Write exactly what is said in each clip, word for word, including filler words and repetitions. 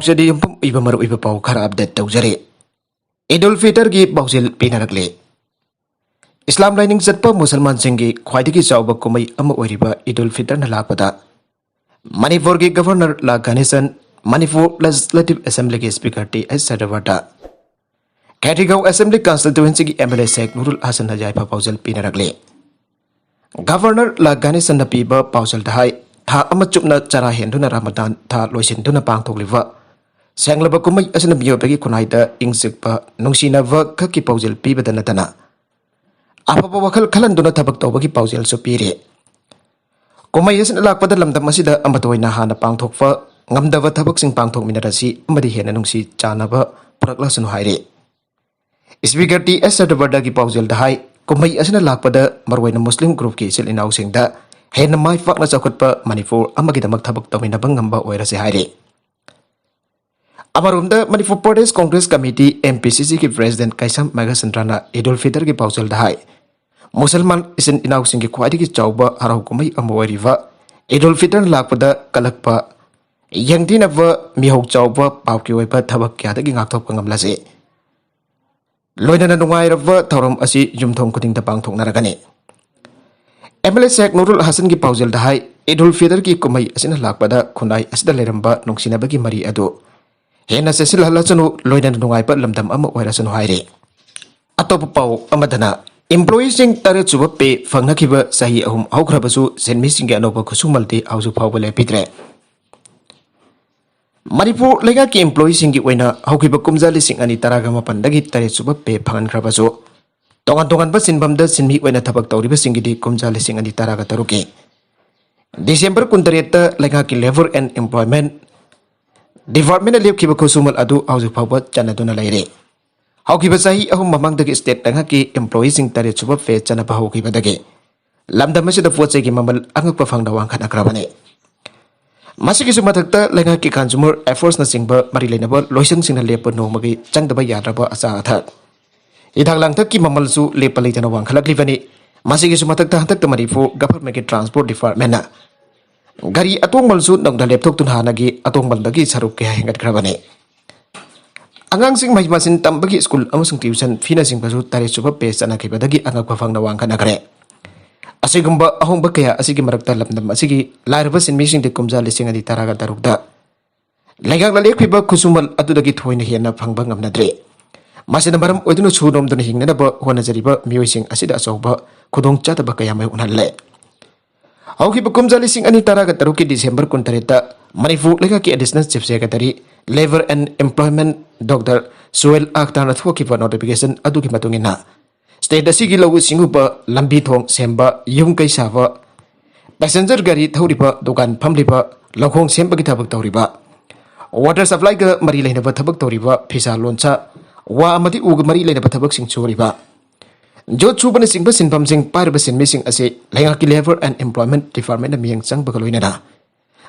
ꯁꯤꯗꯤ ꯌꯨꯝꯐꯝ ꯑꯣꯏꯕ ꯃꯔꯨꯑꯣꯏꯕ ꯄꯥꯎ ꯈꯔ ꯑꯞꯗꯦꯠ ꯇꯧꯖꯔꯤ꯫ ꯏꯗꯨꯜ ꯐꯤꯇꯔꯒꯤ ꯄꯥꯎꯖꯦꯜ ꯄꯤꯅꯔꯛꯂꯤ꯫ ꯏꯁꯂꯥꯝ ꯂꯥꯏꯅꯤꯡ ꯆꯠꯄ ꯃꯨꯁꯜꯃꯥꯟꯁꯤꯡꯒꯤ ꯈ꯭ꯋꯥꯏꯗꯒꯤ ꯆꯥꯎꯕ ꯀꯨꯝꯍꯩ ꯑꯃ ꯑꯣꯏꯔꯤꯕ ꯏꯗꯨꯜ ꯐꯤꯇꯔꯅ ꯂꯥꯛꯄꯗ ꯃꯅꯤꯄꯨꯔꯒꯤ ꯒꯚꯔꯅꯔ ꯂꯥ ꯒꯅꯦꯁꯟ, ꯃꯅꯤꯄꯨꯔ ꯂꯦꯖꯤꯁꯂꯦꯇꯤꯚ ꯑꯦꯁꯦꯝꯕ꯭ꯂꯤꯒꯤ ꯁ꯭ꯄꯤꯀꯔ ꯇꯤ ꯑꯩꯆ ꯁꯗꯋꯔꯗ, ꯈꯦꯇ꯭ꯔꯤꯒꯥꯎ ꯑꯦꯁꯦꯝꯕ꯭ꯂꯤ ꯀꯟꯁꯇꯤꯇ꯭ꯋꯦꯟꯁꯤꯒꯤ M L A Sheikh Nurul ꯍꯁꯟꯅ ꯌꯥꯏꯐ ꯄꯥꯎꯖꯦꯜ ꯄꯤꯅꯔꯛꯂꯤ꯫ ꯒꯚꯔꯅꯔ ꯂꯥ ꯒꯅꯦꯁꯟꯅ ꯄꯤꯕ ꯄꯥꯎꯖꯦꯜꯗ ꯍꯥꯏ, ꯊꯥ ꯑꯃ ꯆꯨꯞꯅ ꯆꯔꯥ ꯍꯦꯟꯗꯨꯅ ꯔꯃꯗꯥꯟ ꯊꯥ ꯂꯣꯏꯁꯤꯟꯗꯨꯅ ꯄꯥꯡꯊꯣꯛꯂꯤꯕ ꯁꯦꯡꯂꯕ ꯀꯨꯝꯍꯩ ꯑꯁꯤꯅ ꯃꯤꯑꯣꯏꯕꯒꯤ ꯈꯨꯟꯅꯥꯏꯗ ꯏꯪ ꯆꯤꯛꯄ, ꯅꯨꯡꯁꯤꯅꯕ ꯈꯛꯀꯤ ꯄꯥꯎꯖꯦꯜ ꯄꯤꯕꯗ ꯅꯠꯇꯅ ꯑꯐꯕ ꯋꯥꯈꯜ ꯈꯜꯍꯟꯗꯨꯅ ꯊꯕꯛ ꯇꯧꯕꯒꯤ ꯄꯥꯎꯖꯦꯜꯁꯨ ꯄꯤꯔꯤ꯫ ꯀꯨꯝꯍꯩ ꯑꯁꯤꯅ ꯂꯥꯛꯄꯗ ꯂꯝꯗꯝ ꯑꯁꯤꯗ ꯑꯃꯠꯇ ꯑꯣꯏꯅ ꯍꯥꯟꯅ ꯄꯥꯡꯊꯣꯛꯄ ꯉꯝꯗꯕ ꯊꯕꯛꯁꯤꯡ ꯄꯥꯡꯊꯣꯛꯃꯤꯟꯅꯔꯁꯤ ꯑꯃꯗꯤ ꯍꯦꯟꯅ ꯅꯨꯡꯁꯤ ꯆꯥꯟꯅꯕ ꯄꯨꯔꯛꯂꯁꯅꯨ ꯍꯥꯏꯔꯤ꯫ ꯁ꯭ꯄꯤꯀꯔ ꯇꯤ ꯑꯦꯁ ꯁꯗꯋꯔꯗꯒꯤ ꯄꯥꯎꯖꯦꯜꯗ ꯍꯥꯏ, ꯀꯨꯝꯍꯩ ꯑꯁꯤꯅ ꯂꯥꯛꯄꯗ ꯃꯔꯨꯑꯣꯏꯅ ꯃꯨꯁꯂꯤꯝ ꯒ꯭ꯔꯨꯞꯀꯤ ꯏꯆꯤꯜ ꯏꯅꯥꯎꯁꯤꯡꯗ ꯍꯦꯟꯅ ꯃꯥꯏ ꯄꯥꯛꯅ ꯆꯥꯎꯈꯠꯄ ꯃꯅꯤꯄꯨꯔ ꯑꯃꯒꯤꯗꯃꯛ ꯊꯕꯛ ꯇꯧꯃꯤꯟꯅꯕ ꯉꯝꯕ ꯑꯣꯏꯔꯁꯤ ꯍꯥꯏꯔꯤ꯫ ꯑꯃꯔꯣꯝꯗ Manipur Pradesh Congress committee, M P ꯁꯤ ꯁꯤꯒꯤ ꯄ꯭ꯔꯦꯁꯤꯗꯦꯟꯠ ꯀꯩꯁꯥꯝ ꯃꯦꯘꯆꯟꯗ꯭ꯔꯅ ꯏꯗꯨꯜ ꯐꯤꯇꯔꯒꯤ ꯄꯥꯎꯖꯦꯜꯗ ꯍꯥꯏ, ꯃꯨꯁꯜꯃꯥꯟ ꯏꯆꯤꯟ ꯏꯅꯥꯎꯁꯤꯡꯒꯤ ꯈ꯭ꯋꯥꯏꯗꯒꯤ ꯆꯥꯎꯕ ꯍꯔꯥꯎ ꯀꯨꯝꯍꯩ ꯑꯃ ꯑꯣꯏꯔꯤꯕ ꯏꯗꯨꯜ ꯐꯤꯇꯔ ꯂꯥꯛꯄꯗ ꯀꯜꯂꯛꯄ, ꯌꯦꯡꯊꯤꯅꯕ, ꯃꯤꯍꯧ ꯆꯥꯎꯕ, ꯄꯥꯞꯀꯤ ꯑꯣꯏꯕ ꯊꯕꯛ ꯀꯌꯥꯗꯒꯤ ꯉꯥꯛꯊꯣꯛꯄ ꯉꯝꯂꯁꯤ꯫ ꯂꯣꯏꯅꯅ ꯅꯨꯡꯉꯥꯏꯔꯕ ꯊꯧꯔꯝ ꯑꯁꯤ ꯌꯨꯝꯊꯣꯡ ꯈꯨꯗꯤꯡꯗ ꯄꯥꯡꯊꯣꯛꯅꯔꯒꯅꯤ꯫ ꯑꯦꯝ ꯑꯦꯜ ꯑꯦ ꯁꯦꯈ ꯅꯨꯔꯨꯜ ꯍꯁꯟꯒꯤ ꯄꯥꯎꯖꯦꯜꯗ ꯍꯥꯏ, ꯏꯗꯨꯜ ꯐꯤꯇꯔꯒꯤ ꯀꯨꯝꯍꯩ ꯑꯁꯤꯅ ꯂꯥꯛꯄꯗ ꯈꯨꯟꯅꯥꯏ ꯑꯁꯤꯗ ꯂꯩꯔꯝꯕ ꯅꯨꯡꯁꯤꯅꯕꯒꯤ ꯃꯔꯤ ꯑꯗꯨ ꯍꯦꯟꯅ ꯆꯦꯠꯁꯤꯜꯍꯜꯂꯁꯅꯨ, ꯂꯣꯏꯅꯅ ꯅꯨꯡꯉꯥꯏꯕ ꯂꯝꯗꯝ ꯑꯃ ꯑꯣꯏꯔꯁꯅꯨ ꯍꯥꯏꯔꯤ꯫ ꯑꯇꯣꯞꯄ ꯄꯥꯎ ꯑꯃꯗꯅ, ꯏꯝꯄ꯭ꯂꯣꯌꯤꯁꯤꯡ ꯇꯔꯦꯠ ꯁꯨꯕ ꯄꯦ ꯐꯪꯅꯈꯤꯕ ꯆꯍꯤ ꯑꯍꯨꯝ ꯍꯧꯈ꯭ꯔꯕꯁꯨ ꯁꯤꯟꯃꯤꯁꯤꯡꯒꯤ ꯑꯅꯧꯕ ꯈꯨꯠꯁꯨꯃꯜꯗꯤ ꯍꯧꯖꯤꯛ ꯐꯥꯎꯕ ꯂꯦꯞꯄꯤꯗ꯭ꯔꯦ꯫ ꯃꯅꯤꯄꯨꯔ ꯂꯩꯉꯥꯛꯀꯤ ꯏꯝꯄ꯭ꯂꯣꯌꯤꯁꯤꯡꯒꯤ ꯑꯣꯏꯅ ꯍꯧꯈꯤꯕ ꯀꯨꯝꯖꯥ ꯂꯤꯁꯤꯡ ꯑꯅꯤ ꯇꯔꯥꯒ ꯃꯥꯄꯟꯗꯒꯤ ꯇꯔꯦꯠ ꯁꯨꯕ ꯄꯦ ꯐꯪꯍꯟꯈ꯭ꯔꯕꯁꯨ, ꯇꯣꯉꯥꯟ ꯇꯣꯉꯥꯟꯕ ꯁꯤꯟꯐꯝꯗ ꯁꯤꯟꯃꯤ ꯑꯣꯏꯅ ꯊꯕꯛ ꯇꯧꯔꯤꯕꯁꯤꯡꯒꯤꯗꯤ ꯀꯨꯝꯖꯥ ꯂꯤꯁꯤꯡ ꯑꯅꯤ ꯇꯔꯥꯒ ꯇꯔꯨꯛꯀꯤ ꯗꯤꯁꯦꯝꯕꯔ ꯀꯨꯟꯇꯔꯦꯠꯇ ꯂꯩꯉꯥꯛꯀꯤ ꯂꯦꯕꯔ ꯑꯦꯟ ꯑꯦꯝꯄ꯭ꯂꯣꯏꯃꯦꯟꯠ ꯗꯤꯄꯥꯔꯠꯃꯦꯟꯠꯅ ꯂꯦꯞꯈꯤꯕ ꯈꯨꯠꯁꯨꯃꯜ ꯑꯗꯨ ꯍꯧꯖꯤꯛ ꯐꯥꯎꯕ ꯆꯠꯅꯗꯨꯅ ꯂꯩꯔꯤ꯫ ꯍꯧꯈꯤꯕ ꯆꯍꯤ ꯑꯍꯨꯝ ꯃꯃꯥꯡꯗꯒꯤ ꯁ꯭ꯇꯦꯠ ꯂꯩꯉꯥꯛꯀꯤ ꯏꯝꯄ꯭ꯂꯣꯌꯤꯁꯤꯡ ꯇꯔꯦꯠ ꯁꯨꯕ ꯄꯦ ꯆꯠꯅꯕ ꯍꯧꯈꯤꯕꯗꯒꯤ ꯂꯝꯗꯝ ꯑꯁꯤꯗ ꯄꯣꯠ ꯆꯩꯒꯤ ꯃꯃꯜ ꯑꯉꯛꯄ ꯐꯪꯗ ꯋꯥꯡꯈꯠꯅꯈ꯭ꯔꯕꯅꯤ꯫ ꯃꯁꯤꯒꯤꯁꯨ ꯃꯊꯛꯇ ꯂꯩꯉꯥꯛꯀꯤ ꯀꯟꯖꯨꯃꯔ ꯑꯦꯐꯤꯌꯔꯁꯅꯆꯤꯡꯕ ꯃꯔꯤ ꯂꯩꯅꯕ ꯂꯣꯏꯁꯪꯁꯤꯡꯅ ꯂꯦꯞꯄ ꯅꯣꯡꯃꯒꯤ ꯆꯪꯗꯕ ꯌꯥꯗ꯭ꯔꯕ ꯑꯆꯥ ꯑꯊꯛ, ꯍꯤꯗꯥꯛ ꯂꯥꯡꯊꯛꯀꯤ ꯃꯃꯜꯁꯨ ꯂꯦꯞꯄ ꯂꯩꯇꯅ ꯋꯥꯡꯈꯠꯂꯛꯂꯤꯕꯅꯤ꯫ ꯃꯁꯤꯒꯤꯁꯨ ꯃꯊꯛꯇ ꯍꯟꯗꯛꯇ ꯃꯅꯤꯄꯨꯔ ꯒꯚꯔꯟꯃꯦꯟꯠꯀꯤ ꯇ꯭ꯔꯥꯟꯁꯄꯣꯔꯠ ꯗꯤꯄꯥꯔꯠꯃꯦꯟꯠꯅ ꯒꯥꯔꯤ ꯑꯇꯣꯡꯕꯜꯁꯨ ꯅꯧꯅ ꯂꯦꯞꯊꯣꯛꯇꯨꯅ ꯍꯥꯟꯅꯒꯤ ꯑꯇꯣꯡꯕꯜꯗꯒꯤ ꯁꯔꯨꯛ ꯀꯌꯥ ꯍꯦꯟꯒꯠꯈ꯭ꯔꯕꯅꯤ꯫ ꯑꯉꯥꯡꯁꯤꯡ ꯃꯍꯩ ꯃꯁꯤꯡ ꯇꯝꯕꯒꯤ ꯁ꯭ꯀꯨꯜ ꯑꯃꯁꯨꯡ ꯇ꯭ꯌꯨꯁꯟ ꯐꯤꯅꯆꯤꯡꯕꯁꯨ ꯇꯔꯦꯠ ꯁꯨꯕ ꯄꯦ ꯆꯠꯅꯈꯤꯕꯗꯒꯤ ꯑꯉꯛꯄ ꯐꯪꯅ ꯋꯥꯡꯈꯠꯅꯈ꯭ꯔꯦ꯫ ꯑꯁꯤꯒꯨꯝꯕ ꯑꯍꯣꯡꯕ ꯀꯌꯥ ꯑꯁꯤꯒꯤ ꯃꯔꯛꯇ ꯂꯝꯗꯝ ꯑꯁꯤꯒꯤ ꯂꯥꯏꯔꯕ ꯁꯤꯟꯃꯤꯁꯤꯡꯗꯤ ꯀꯨꯝꯖꯥ ꯂꯤꯁꯤꯡ ꯑꯅꯤ ꯇꯔꯥꯒ ꯇꯔꯨꯛꯇ ꯂꯩꯉꯥꯛꯅ ꯂꯦꯞꯈꯤꯕ ꯈꯨꯠꯁꯨꯃꯟ ꯑꯗꯨꯗꯒꯤ ꯊꯣꯏꯅ ꯍꯦꯟꯅ ꯐꯪꯕ ꯉꯝꯅꯗ꯭ꯔꯦ꯫ ꯃꯁꯤꯅ ꯃꯔꯝ ꯑꯣꯏꯗꯨꯅ ꯁꯨ ꯅꯣꯝꯗꯨꯅ ꯍꯤꯡꯅꯅꯕ ꯍꯣꯠꯅꯖꯔꯤꯕ ꯃꯤꯑꯣꯏꯁꯤꯡ ꯑꯁꯤꯗ ꯑꯆꯧꯕ ꯈꯨꯗꯣꯡꯆꯥꯗꯕ ꯀꯌꯥ ꯃꯥꯌꯣꯛꯅꯍꯜꯂꯦ꯫ ꯍꯧꯈꯤꯕ ꯀꯨꯝꯖꯥ ꯂꯤꯁꯤꯡ ꯑꯅꯤ ꯇꯔꯥꯒ ꯇꯔꯨꯛꯀꯤ ꯗꯤꯁꯦꯝꯕꯔ ꯀꯨꯟꯇꯔꯦꯠꯇ ꯃꯅꯤꯄꯨꯔ ꯂꯩꯉꯥꯛꯀꯤ additional chief secretary, labour and employment, doctor Suhel ꯑꯈꯇꯔꯅ ꯊꯣꯛꯈꯤꯕ ꯅꯣꯇꯤꯐꯤꯀꯦꯁꯟ ꯑꯗꯨꯒꯤ ꯃꯇꯨꯡ ꯏꯟꯅ, ꯁ꯭ꯇꯦꯠ ꯑꯁꯤꯒꯤ ꯂꯧꯎ ꯁꯤꯡꯎꯕ, ꯂꯝꯕꯤ ꯊꯣꯡ ꯁꯦꯝꯕ, ꯌꯨꯝ ꯀꯩ ꯁꯥꯕ, ꯄꯦꯁꯦꯟꯖꯔ ꯒꯥꯔꯤ ꯊꯧꯔꯤꯕ, ꯗꯨꯀꯥꯟ ꯐꯝꯂꯤꯕ, ꯂꯧꯈꯣꯡ ꯁꯦꯝꯕꯒꯤ ꯊꯕꯛ ꯇꯧꯔꯤꯕ, ꯋꯥꯇꯔ ꯁꯄ꯭ꯂꯥꯏꯒ ꯃꯔꯤ ꯂꯩꯅꯕ ꯊꯕꯛ ꯇꯧꯔꯤꯕ, ꯐꯤꯁꯥ ꯂꯣꯟꯁꯥ, ꯋꯥ ꯑꯃꯗꯤ ꯎꯒ ꯃꯔꯤ ꯂꯩꯅꯕ ꯊꯕꯛꯁꯤꯡ ꯁꯨꯔꯤꯕ, ꯖꯣꯠ ꯁꯨꯕꯅꯆꯤꯡꯕ ꯁꯤꯟꯐꯝꯁꯤꯡ ꯄꯥꯏꯔꯤꯕ ꯁꯤꯟꯃꯤꯁꯤꯡ ꯑꯁꯤ ꯂꯩꯉꯥꯛꯀꯤ ꯂꯦꯕꯔ ꯑꯦꯟ ꯑꯦꯝꯄ꯭ꯂꯣꯏꯃꯦꯟ ꯗꯤꯄꯥꯔꯠꯃꯦꯟꯅ ꯃꯤꯠꯌꯦꯡ ꯆꯪꯕꯒ ꯂꯣꯏꯅꯅ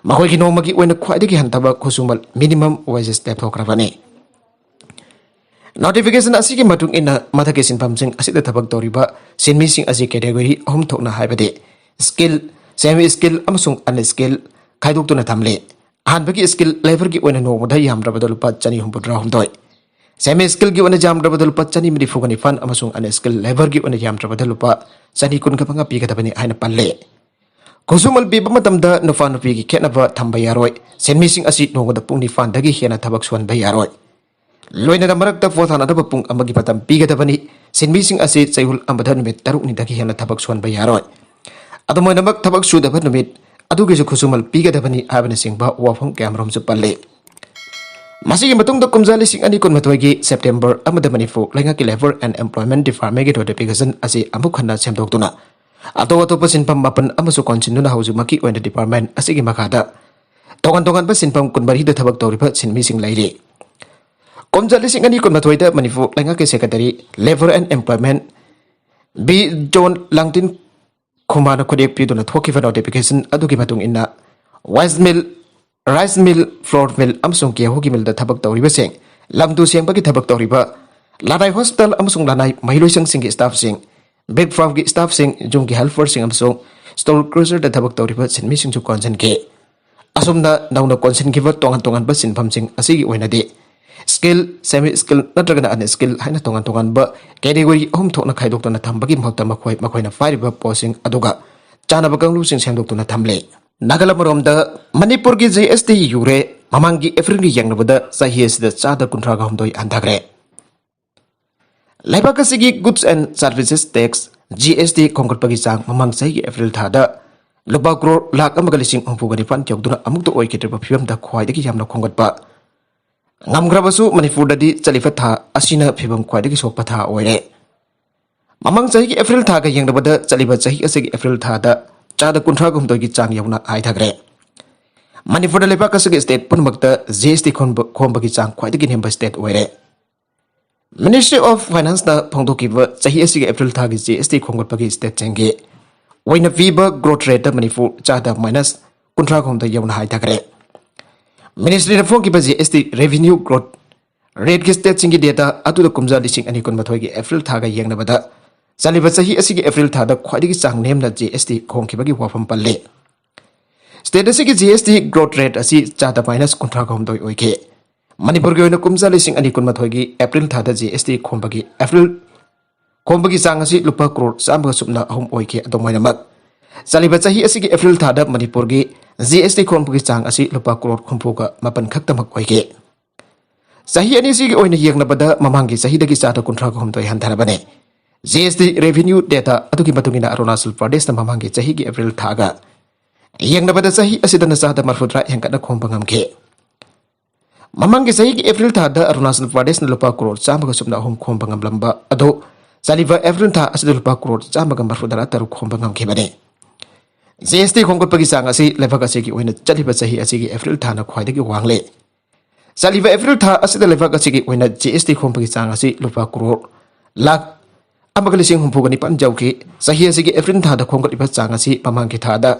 ꯃꯈꯣꯏꯒꯤ ꯅꯣꯡꯃꯒꯤ ꯑꯣꯏꯅ ꯈ꯭ꯋꯥꯏꯗꯒꯤ ꯍꯟꯊꯕ ꯈꯨꯠꯁꯨꯃꯟ, ꯃꯤꯅꯤꯃꯝ ꯋꯦꯖꯦꯁ, ꯂꯦꯞꯊꯣꯛꯈ꯭ꯔꯕꯅꯤ꯫ ꯅꯣꯇꯤꯐꯤꯀꯦꯁꯟ ꯑꯁꯤꯒꯤ ꯃꯇꯨꯡ ꯏꯟꯅ ꯃꯊꯛꯀꯤ ꯁꯤꯟꯐꯝꯁꯤꯡ ꯑꯁꯤꯗ ꯊꯕꯛ ꯇꯧꯔꯤꯕ ꯁꯤꯟꯃꯤꯁꯤꯡ ꯑꯁꯤ ꯀꯦꯇꯦꯒꯣꯔꯤ ꯑꯍꯨꯝ ꯊꯣꯛꯅ, ꯍꯥꯏꯕꯗꯤ ꯁ꯭ꯀꯤꯜ, ꯁꯦꯃꯤ ꯁ꯭ꯀꯤꯜ ꯑꯃꯁꯨꯡ ꯑꯟꯁ꯭ꯀꯤꯜ ꯈꯥꯏꯗꯣꯛꯇꯨꯅ ꯊꯝꯂꯤ꯫ ꯑꯍꯥꯟꯕꯒꯤ ꯁ꯭ꯀꯤꯜ ꯂꯦꯕꯔꯒꯤ ꯑꯣꯏꯅ ꯅꯣꯡꯃꯗ ꯌꯥꯝꯗ꯭ꯔꯕꯗ ꯂꯨꯄꯥ ꯆꯅꯤ ꯍꯨꯝꯐꯨꯇꯔꯥꯍꯨꯝꯗꯣꯏ, ꯁꯦꯃꯤ ꯁ꯭ꯀꯤꯜꯒꯤ ꯑꯣꯏꯅ ꯌꯥꯝꯗ꯭ꯔꯕꯗ ꯂꯨꯄꯥ ꯆꯅꯤ ꯃꯔꯤꯐꯨꯒ ꯅꯤꯄꯥꯟ ꯑꯃꯁꯨꯡ ꯑꯟꯁ꯭ꯀꯤꯜ ꯂꯦꯕꯔꯒꯤ ꯑꯣꯏꯅ ꯌꯥꯝꯗ꯭ꯔꯕꯗ ꯂꯨꯄꯥ ꯆꯅꯤ ꯀꯨꯟꯒ ꯃꯉꯥ ꯄꯤꯒꯗꯕꯅꯤ ꯍꯥꯏꯅ ꯄꯜꯂꯤ꯫ ꯈꯨꯠꯁꯨꯃꯟ ꯄꯤꯕ ꯃꯇꯝꯗ ꯅꯨꯄꯥ ꯅꯨꯄꯤꯒꯤ ꯈꯦꯠꯅꯕ ꯊꯝꯕ ꯌꯥꯔꯣꯏ꯫ ꯁꯤꯟꯃꯤꯁꯤꯡ ꯑꯁꯤ ꯅꯣꯡꯃꯗ ꯄꯨꯡ ꯅꯤꯄꯥꯟꯗꯒꯤ ꯍꯦꯟꯅ ꯊꯕꯛ ꯁꯨꯍꯟꯕ ꯌꯥꯔꯣꯏ꯫ ꯂꯣꯏꯅꯅ ꯃꯔꯛꯇ ꯄꯣꯊꯥꯅꯅꯕ ꯄꯨꯡ ꯑꯃꯒꯤ ꯃꯇꯝ ꯄꯤꯒꯗꯕꯅꯤ꯫ ꯁꯤꯟꯃꯤꯁꯤꯡ ꯑꯁꯤ ꯆꯌꯣꯜ ꯑꯃꯗ ꯅꯨꯃꯤꯠ ꯇꯔꯨꯛꯅꯤꯗꯒꯤ ꯍꯦꯟꯅ ꯊꯕꯛ ꯁꯨꯍꯟꯕ ꯌꯥꯔꯣꯏ꯫ ꯑꯗꯨꯝ ꯑꯣꯏꯅꯃꯛ, ꯊꯕꯛ ꯁꯨꯗꯕ ꯅꯨꯃꯤꯠ ꯑꯗꯨꯒꯤꯁꯨ ꯈꯨꯠꯁꯨꯃꯟ ꯄꯤꯒꯗꯕꯅꯤ ꯍꯥꯏꯕꯅꯆꯤꯡꯕ ꯋꯥꯐꯝ ꯀꯌꯥꯃꯔꯨꯝꯁꯨ ꯄꯜꯂꯤ꯫ ꯃꯁꯤꯒꯤ ꯃꯇꯨꯡꯗ ꯀꯨꯝꯖꯥ ꯂꯤꯁꯤꯡ ꯑꯅꯤ ꯀꯨꯟꯃꯥꯊꯣꯏꯒꯤ ꯁꯦꯞꯇꯦꯝꯕꯔ ꯑꯃꯗ ꯃꯅꯤꯄꯨꯔ ꯂꯩꯉꯥꯛꯀꯤ ꯂꯦꯕꯔ ꯑꯦꯟ ꯑꯦꯝꯄ꯭ꯂꯣꯏꯃꯦꯟ ꯗꯤꯄꯥꯔꯠꯃꯦꯟꯒꯤ ꯅꯣꯇꯤꯐꯤꯀꯦꯁꯟ ꯑꯁꯤ ꯑꯃꯨꯛ ꯍꯟꯅ ꯁꯦꯝꯗꯣꯛꯇꯨꯅ, ꯑꯇꯣꯞ ꯑꯇꯣꯞꯄ ꯁꯤꯟꯐꯝ ꯃꯥꯄꯟ ꯑꯃꯁꯨ ꯀꯣꯟꯁꯤꯟꯗꯨꯅ ꯍꯧꯖꯤꯛꯃꯛꯀꯤ ꯑꯣꯏꯅ ꯗꯤꯄꯥꯔꯠꯃꯦꯟ ꯑꯁꯤꯒꯤ ꯃꯈꯥꯗ ꯇꯣꯉꯥꯟ ꯇꯣꯉꯥꯟꯕ ꯁꯤꯟꯐꯝ ꯀꯨꯟꯃꯔꯤꯗ ꯊꯕꯛ ꯇꯧꯔꯤꯕ ꯁꯤꯟꯃꯤꯁꯤꯡ ꯂꯩꯔꯤ꯫ ꯀꯨꯝꯖꯥ ꯂꯤꯁꯤꯡ ꯑꯅꯤ ꯀꯨꯟꯃꯥꯊꯣꯏꯗ ꯃꯅꯤꯄꯨꯔ ꯂꯩꯉꯥꯛꯀꯤ secretary, labour and employment, B John Langtin ꯈꯨꯃꯥꯔꯅ ꯈꯨꯠꯌꯦꯛ ꯄꯤꯗꯨꯅ ꯊꯣꯛꯈꯤꯕ ꯅꯣꯇꯤꯐꯤꯀꯦꯁꯟ ꯑꯗꯨꯒꯤ ꯃꯇꯨꯡ ꯏꯟꯅ, ꯋꯥꯏꯁ mill, rice mill, flour mill ꯑꯃꯁꯨꯡ ꯒꯦꯍꯨꯒꯤ ꯃꯤꯜꯗ ꯊꯕꯛ ꯇꯧꯔꯤꯕꯁꯤꯡ, ꯂꯝ ꯇꯨ ꯁꯦꯡꯕꯒꯤ ꯊꯕꯛ ꯇꯧꯔꯤꯕ, ꯂꯅꯥꯏ ꯍꯣꯁꯄꯤꯇꯥꯜ ꯑꯃꯁꯨꯡ ꯂꯅꯥꯏ ꯃꯍꯩꯂꯣꯏꯁꯪꯁꯤꯡꯒꯤ ꯁ꯭ꯇꯥꯐꯁꯤꯡ, ꯕꯤꯒ ꯐꯥꯔꯝꯒꯤ ꯁ꯭ꯇꯥꯐꯁꯤꯡ, ꯌꯨꯝꯒꯤ ꯍꯦꯜꯄꯔꯁꯤꯡ ꯑꯃꯁꯨꯡ ꯁ꯭ꯇꯣꯔ ꯀ꯭ꯔꯨꯖꯔꯗ ꯊꯕꯛ ꯇꯧꯔꯤꯕ ꯁꯤꯟꯃꯤꯁꯤꯡꯁꯨ ꯀꯣꯟꯁꯤꯟꯈꯤ꯫ ꯑꯁꯨꯝꯅ ꯅꯧꯅ ꯀꯣꯟꯁꯤꯟꯈꯤꯕ ꯇꯣꯉꯥꯟ ꯇꯣꯉꯥꯟꯕ ꯁꯤꯟꯐꯝꯁꯤꯡ ꯑꯁꯤꯒꯤ ꯑꯣꯏꯅꯗꯤ ꯁ꯭ꯀꯤꯜ, ꯁꯦꯃꯤ ꯁ꯭ꯀꯤꯜ ꯅꯠꯇ꯭ꯔꯒꯅ ꯑꯟꯁ꯭ꯀꯤꯜ ꯍꯥꯏꯅ ꯇꯣꯉꯥꯟ ꯇꯣꯉꯥꯟꯕ ꯀꯦꯇꯦꯒꯣꯔꯤ ꯑꯍꯨꯝ ꯊꯣꯛꯅ ꯈꯥꯏꯗꯣꯛꯇꯨꯅ ꯊꯝꯕꯒꯤ ꯃꯍꯨꯠꯇ ꯃꯈꯣꯏ ꯃꯈꯣꯏꯅ ꯄꯥꯏꯔꯤꯕ ꯄꯣꯁꯁꯤꯡ ꯑꯗꯨꯒ ꯆꯥꯅꯕ ꯀꯥꯡꯂꯨꯞꯁꯤꯡ ꯁꯦꯝꯗꯣꯛꯇꯨꯅ ꯊꯝꯂꯤ꯫ ꯅꯥꯒꯥꯂꯝ ꯑꯃꯔꯣꯝꯗ ꯃꯅꯤꯄꯨꯔꯒꯤ ꯖꯤ ꯑꯦꯁ ꯇꯤ ꯌꯨꯔꯦ ꯃꯃꯥꯡꯒꯤ ꯑꯦꯄ꯭ꯔꯤꯜꯒꯤ ꯌꯦꯡꯅꯕꯗ ꯆꯍꯤ ꯑꯁꯤꯗ ꯆꯥꯗ ꯀꯨꯟꯊ꯭ꯔꯥꯒ ꯍꯨꯝꯗꯣꯏ ꯍꯟꯊꯈ꯭ꯔꯦ꯫ ꯂꯩꯕꯥꯛ ꯑꯁꯤꯒꯤ Goods and Services Tax, G S T ꯈꯣꯝꯒꯠꯄꯒꯤ ꯆꯥꯡ ꯃꯃꯥꯡ ꯆꯍꯤꯒꯤ ꯑꯦꯄ꯭ꯔꯤꯜ ꯊꯥꯗ ꯂꯨꯄꯥ ꯀ꯭ꯔꯣꯔ ꯂꯥꯈ ꯑꯃꯒ ꯂꯤꯁꯤꯡ ꯍꯨꯝꯐꯨꯒ ꯅꯤꯄꯥꯟ ꯌꯧꯗꯨꯅ ꯑꯃꯨꯛꯇ ꯑꯣꯏꯈꯤꯗ꯭ꯔꯤꯕ ꯐꯤꯕꯝꯗ ꯈ꯭ꯋꯥꯏꯗꯒꯤ ꯌꯥꯝꯅ ꯈꯣꯝꯒꯠꯄ ꯉꯝꯈ꯭ꯔꯕꯁꯨ, ꯃꯅꯤꯄꯨꯔꯗꯗꯤ ꯆꯠꯂꯤꯕ ꯊꯥ ꯑꯁꯤꯅ ꯐꯤꯕꯝ ꯈ꯭ꯋꯥꯏꯗꯒꯤ ꯁꯣꯛꯄ ꯊꯥ ꯑꯣꯏꯔꯦ꯫ ꯃꯃꯥꯡ ꯆꯍꯤꯒꯤ ꯑꯦꯄ꯭ꯔꯤꯜ ꯊꯥꯒ ꯌꯦꯡꯅꯕꯗ ꯆꯠꯂꯤꯕ ꯆꯍꯤ ꯑꯁꯤꯒꯤ ꯑꯦꯄ꯭ꯔꯤꯜ ꯊꯥꯗ ꯆꯥꯗ ꯀꯨꯟꯊ꯭ꯔꯥꯒ ꯍꯨꯝꯗꯣꯏꯒꯤ ꯆꯥꯡ ꯌꯧꯅ ꯍꯥꯏꯊꯈ꯭ꯔꯦ꯫ ꯃꯅꯤꯄꯨꯔꯗ ꯂꯩꯕꯥꯛ ꯑꯁꯤꯒꯤ ꯁ꯭ꯇꯦꯠ ꯄꯨꯝꯅꯃꯛꯇ ꯖꯤ ꯑꯦꯁ ꯇꯤ ꯈꯣꯝꯕ-, ꯈꯣꯝꯕꯒꯤ ꯆꯥꯡ ꯈ꯭ꯋꯥꯏꯗꯒꯤ ꯅꯦꯝꯕ ꯁ꯭ꯇꯦꯠ ꯑꯣꯏꯔꯦ꯫ Ministry of Financeꯅ ꯐꯣꯡꯗꯣꯛꯈꯤꯕ ꯆꯍꯤ ꯑꯁꯤꯒꯤ ꯑꯦꯄ꯭ꯔꯤꯜ ꯊꯥꯒꯤ ꯖꯤ ꯑꯦꯁ ꯇꯤ ꯈꯣꯝꯒꯠꯄꯒꯤ ꯁ꯭ꯇꯦꯠꯁꯤꯡꯒꯤ ꯑꯣꯏꯅ ꯄꯤꯕ growth rateꯇ ꯃꯅꯤꯄꯨꯔ ꯆꯥꯗ ꯃꯥꯏꯅꯁ ꯀꯨꯟꯊ꯭ꯔꯥꯒ ꯍꯨꯝꯗꯣꯏ ꯌꯧꯅ ꯍꯥꯏꯊꯈ꯭ꯔꯦ꯫ Ministryꯅ ꯐꯣꯡꯈꯤꯕ ꯖꯤ ꯑꯦꯁ ꯇꯤ revenue growth rateꯀꯤ ꯁ꯭ꯇꯦꯠꯁꯤꯡꯒꯤ data ꯑꯗꯨꯗ ꯀꯨꯝꯖꯥ ꯂꯤꯁꯤꯡ ꯑꯅꯤ ꯀꯨꯟꯃꯥꯊꯣꯏꯒꯤ ꯑꯦꯄ꯭ꯔꯤꯜ ꯊꯥꯒ ꯌꯦꯡꯅꯕꯗ ꯆꯠꯂꯤꯕ ꯆꯍꯤ ꯑꯁꯤꯒꯤ ꯑꯦꯄ꯭ꯔꯤꯜ ꯊꯥꯗ ꯈ꯭ꯋꯥꯏꯗꯒꯤ ꯆꯥꯡ ꯅꯦꯝꯅ ꯖꯤ ꯑꯦꯁ ꯇꯤ ꯈꯣꯝꯈꯤꯕꯒꯤ ꯋꯥꯐꯝ ꯄꯜꯂꯤ꯫ ꯁ꯭ꯇꯦꯠ ꯑꯁꯤꯒꯤ ꯖꯤ ꯑꯦꯁ ꯇꯤ growth rate ꯑꯁꯤ ꯆꯥꯗ ꯃꯥꯏꯅꯁ ꯀꯨꯟꯊ꯭ꯔꯥꯒ ꯍꯨꯝꯗꯣꯏ ꯑꯣꯏꯈꯤ꯫ ꯃꯅꯤꯄꯨꯔꯒꯤ ꯑꯣꯏꯅ ꯀꯨꯝꯖꯥ ꯂꯤꯁꯤꯡ ꯑꯅꯤ ꯀꯨꯟꯃꯥꯊꯣꯏꯒꯤ ꯑꯦꯄ꯭ꯔꯤꯜ ꯊꯥꯗ ꯖꯤ ꯑꯦꯁ ꯇꯤ ꯈꯣꯝꯕꯒꯤ ꯑꯦꯄ꯭ꯔꯤꯜ ꯈꯣꯝꯕꯒꯤ ꯆꯥꯡ ꯑꯁꯤ ꯂꯨꯄꯥ ꯀ꯭ꯔꯣꯔ ꯆꯥꯝꯃꯒ ꯁꯨꯞꯅ ꯑꯍꯨꯝ ꯑꯣꯏꯈꯤ꯫ ꯑꯗꯨꯝ ꯑꯣꯏꯅꯃꯛ, ꯆꯠꯂꯤꯕ ꯆꯍꯤ ꯑꯁꯤꯒꯤ ꯑꯦꯄ꯭ꯔꯤꯜ ꯊꯥꯗ ꯃꯅꯤꯄꯨꯔꯒꯤ ꯖꯤ ꯑꯦꯁ ꯇꯤ ꯈꯣꯝꯕꯒꯤ ꯆꯥꯡ ꯑꯁꯤ ꯂꯨꯄꯥ ꯀ꯭ꯔꯣꯔ ꯍꯨꯝꯐꯨꯒ ꯃꯥꯄꯟ ꯈꯛꯇꯃꯛ ꯑꯣꯏꯈꯤ꯫ ꯆꯍꯤ ꯑꯅꯤꯁꯤꯒꯤ ꯑꯣꯏꯅ ꯌꯦꯡꯅꯕꯗ ꯃꯃꯥꯡꯒꯤ ꯆꯍꯤꯗꯒꯤ ꯆꯥꯗ ꯀꯨꯟꯊ꯭ꯔꯥꯒ ꯍꯨꯝꯗꯣꯏ ꯍꯟꯊꯔꯕꯅꯤ꯫ ꯖꯤ ꯑꯦꯁ ꯇꯤ revenue data ꯑꯗꯨꯒꯤ ꯃꯇꯨꯡ ꯏꯟꯅ ꯑꯔꯨꯅꯥꯆꯜ ꯄ꯭ꯔꯗꯦꯁꯅ ꯃꯃꯥꯡꯒꯤ ꯆꯍꯤꯒꯤ ꯑꯦꯄ꯭ꯔꯤꯜ ꯊꯥꯒ ꯌꯦꯡꯅꯕꯗ ꯆꯍꯤ ꯑꯁꯤꯗꯅ ꯆꯥꯗ ꯃꯔꯐꯨꯇꯔꯥ ꯍꯦꯟꯒꯠꯅ ꯈꯣꯝꯕ ꯉꯝꯈꯤ꯫ ꯃꯃꯥꯡꯒꯤ ꯆꯍꯤꯒꯤ ꯑꯦꯄ꯭ꯔꯤꯜ ꯊꯥꯗ ꯑꯔꯨꯅꯥꯆꯜ ꯄ꯭ꯔꯗꯦꯁꯅ ꯂꯨꯄꯥ ꯀ꯭ꯔꯣꯔ ꯆꯥꯝꯃꯒ ꯁꯨꯞꯅ ꯑꯍꯨꯝ ꯈꯣꯝꯕ ꯉꯝꯂꯝꯕ ꯑꯗꯨ ꯆꯠꯂꯤꯕ ꯑꯦꯄ꯭ꯔꯤꯜ ꯊꯥ ꯑꯁꯤꯗ ꯂꯨꯄꯥ ꯀ꯭ꯔꯣꯔ ꯆꯥꯝꯃꯒ ꯃꯔꯐꯨꯇꯔꯥ ꯇꯔꯨꯛ ꯈꯣꯝꯕ ꯉꯝꯈꯤꯕꯅꯤ꯫ ꯖꯤ ꯑꯦꯁ ꯇꯤ ꯈꯣꯝꯒꯠꯄꯒꯤ ꯆꯥꯡ ꯑꯁꯤ ꯂꯩꯕꯥꯛ ꯑꯁꯤꯒꯤ ꯑꯣꯏꯅ ꯆꯠꯂꯤꯕ ꯆꯍꯤ ꯑꯁꯤꯒꯤ ꯑꯦꯄ꯭ꯔꯤꯜ ꯊꯥꯅ ꯈ꯭ꯋꯥꯏꯗꯒꯤ ꯋꯥꯡꯂꯤ꯫ ꯆꯠꯂꯤꯕ ꯑꯦꯄ꯭ꯔꯤꯜ ꯊꯥ ꯑꯁꯤꯗ ꯂꯩꯕꯥꯛ ꯑꯁꯤꯒꯤ ꯑꯣꯏꯅ ꯖꯤ ꯑꯦꯁ ꯇꯤ ꯈꯣꯝꯕꯒꯤ ꯆꯥꯡ ꯑꯁꯤ ꯂꯨꯄꯥ ꯀ꯭ꯔꯣꯔ ꯂꯥꯈ ꯑꯃꯒ ꯂꯤꯁꯤꯡ ꯍꯨꯝꯐꯨꯒ ꯅꯤꯄꯥꯟ ꯌꯧꯈꯤ꯫ ꯆꯍꯤ ꯑꯁꯤꯒꯤ ꯑꯦꯄ꯭ꯔꯤꯜ ꯊꯥꯗ ꯈꯣꯝꯒꯠꯂꯤꯕ ꯆꯥꯡ ꯑꯁꯤ ꯃꯃꯥꯡꯒꯤ ꯊꯥꯗ,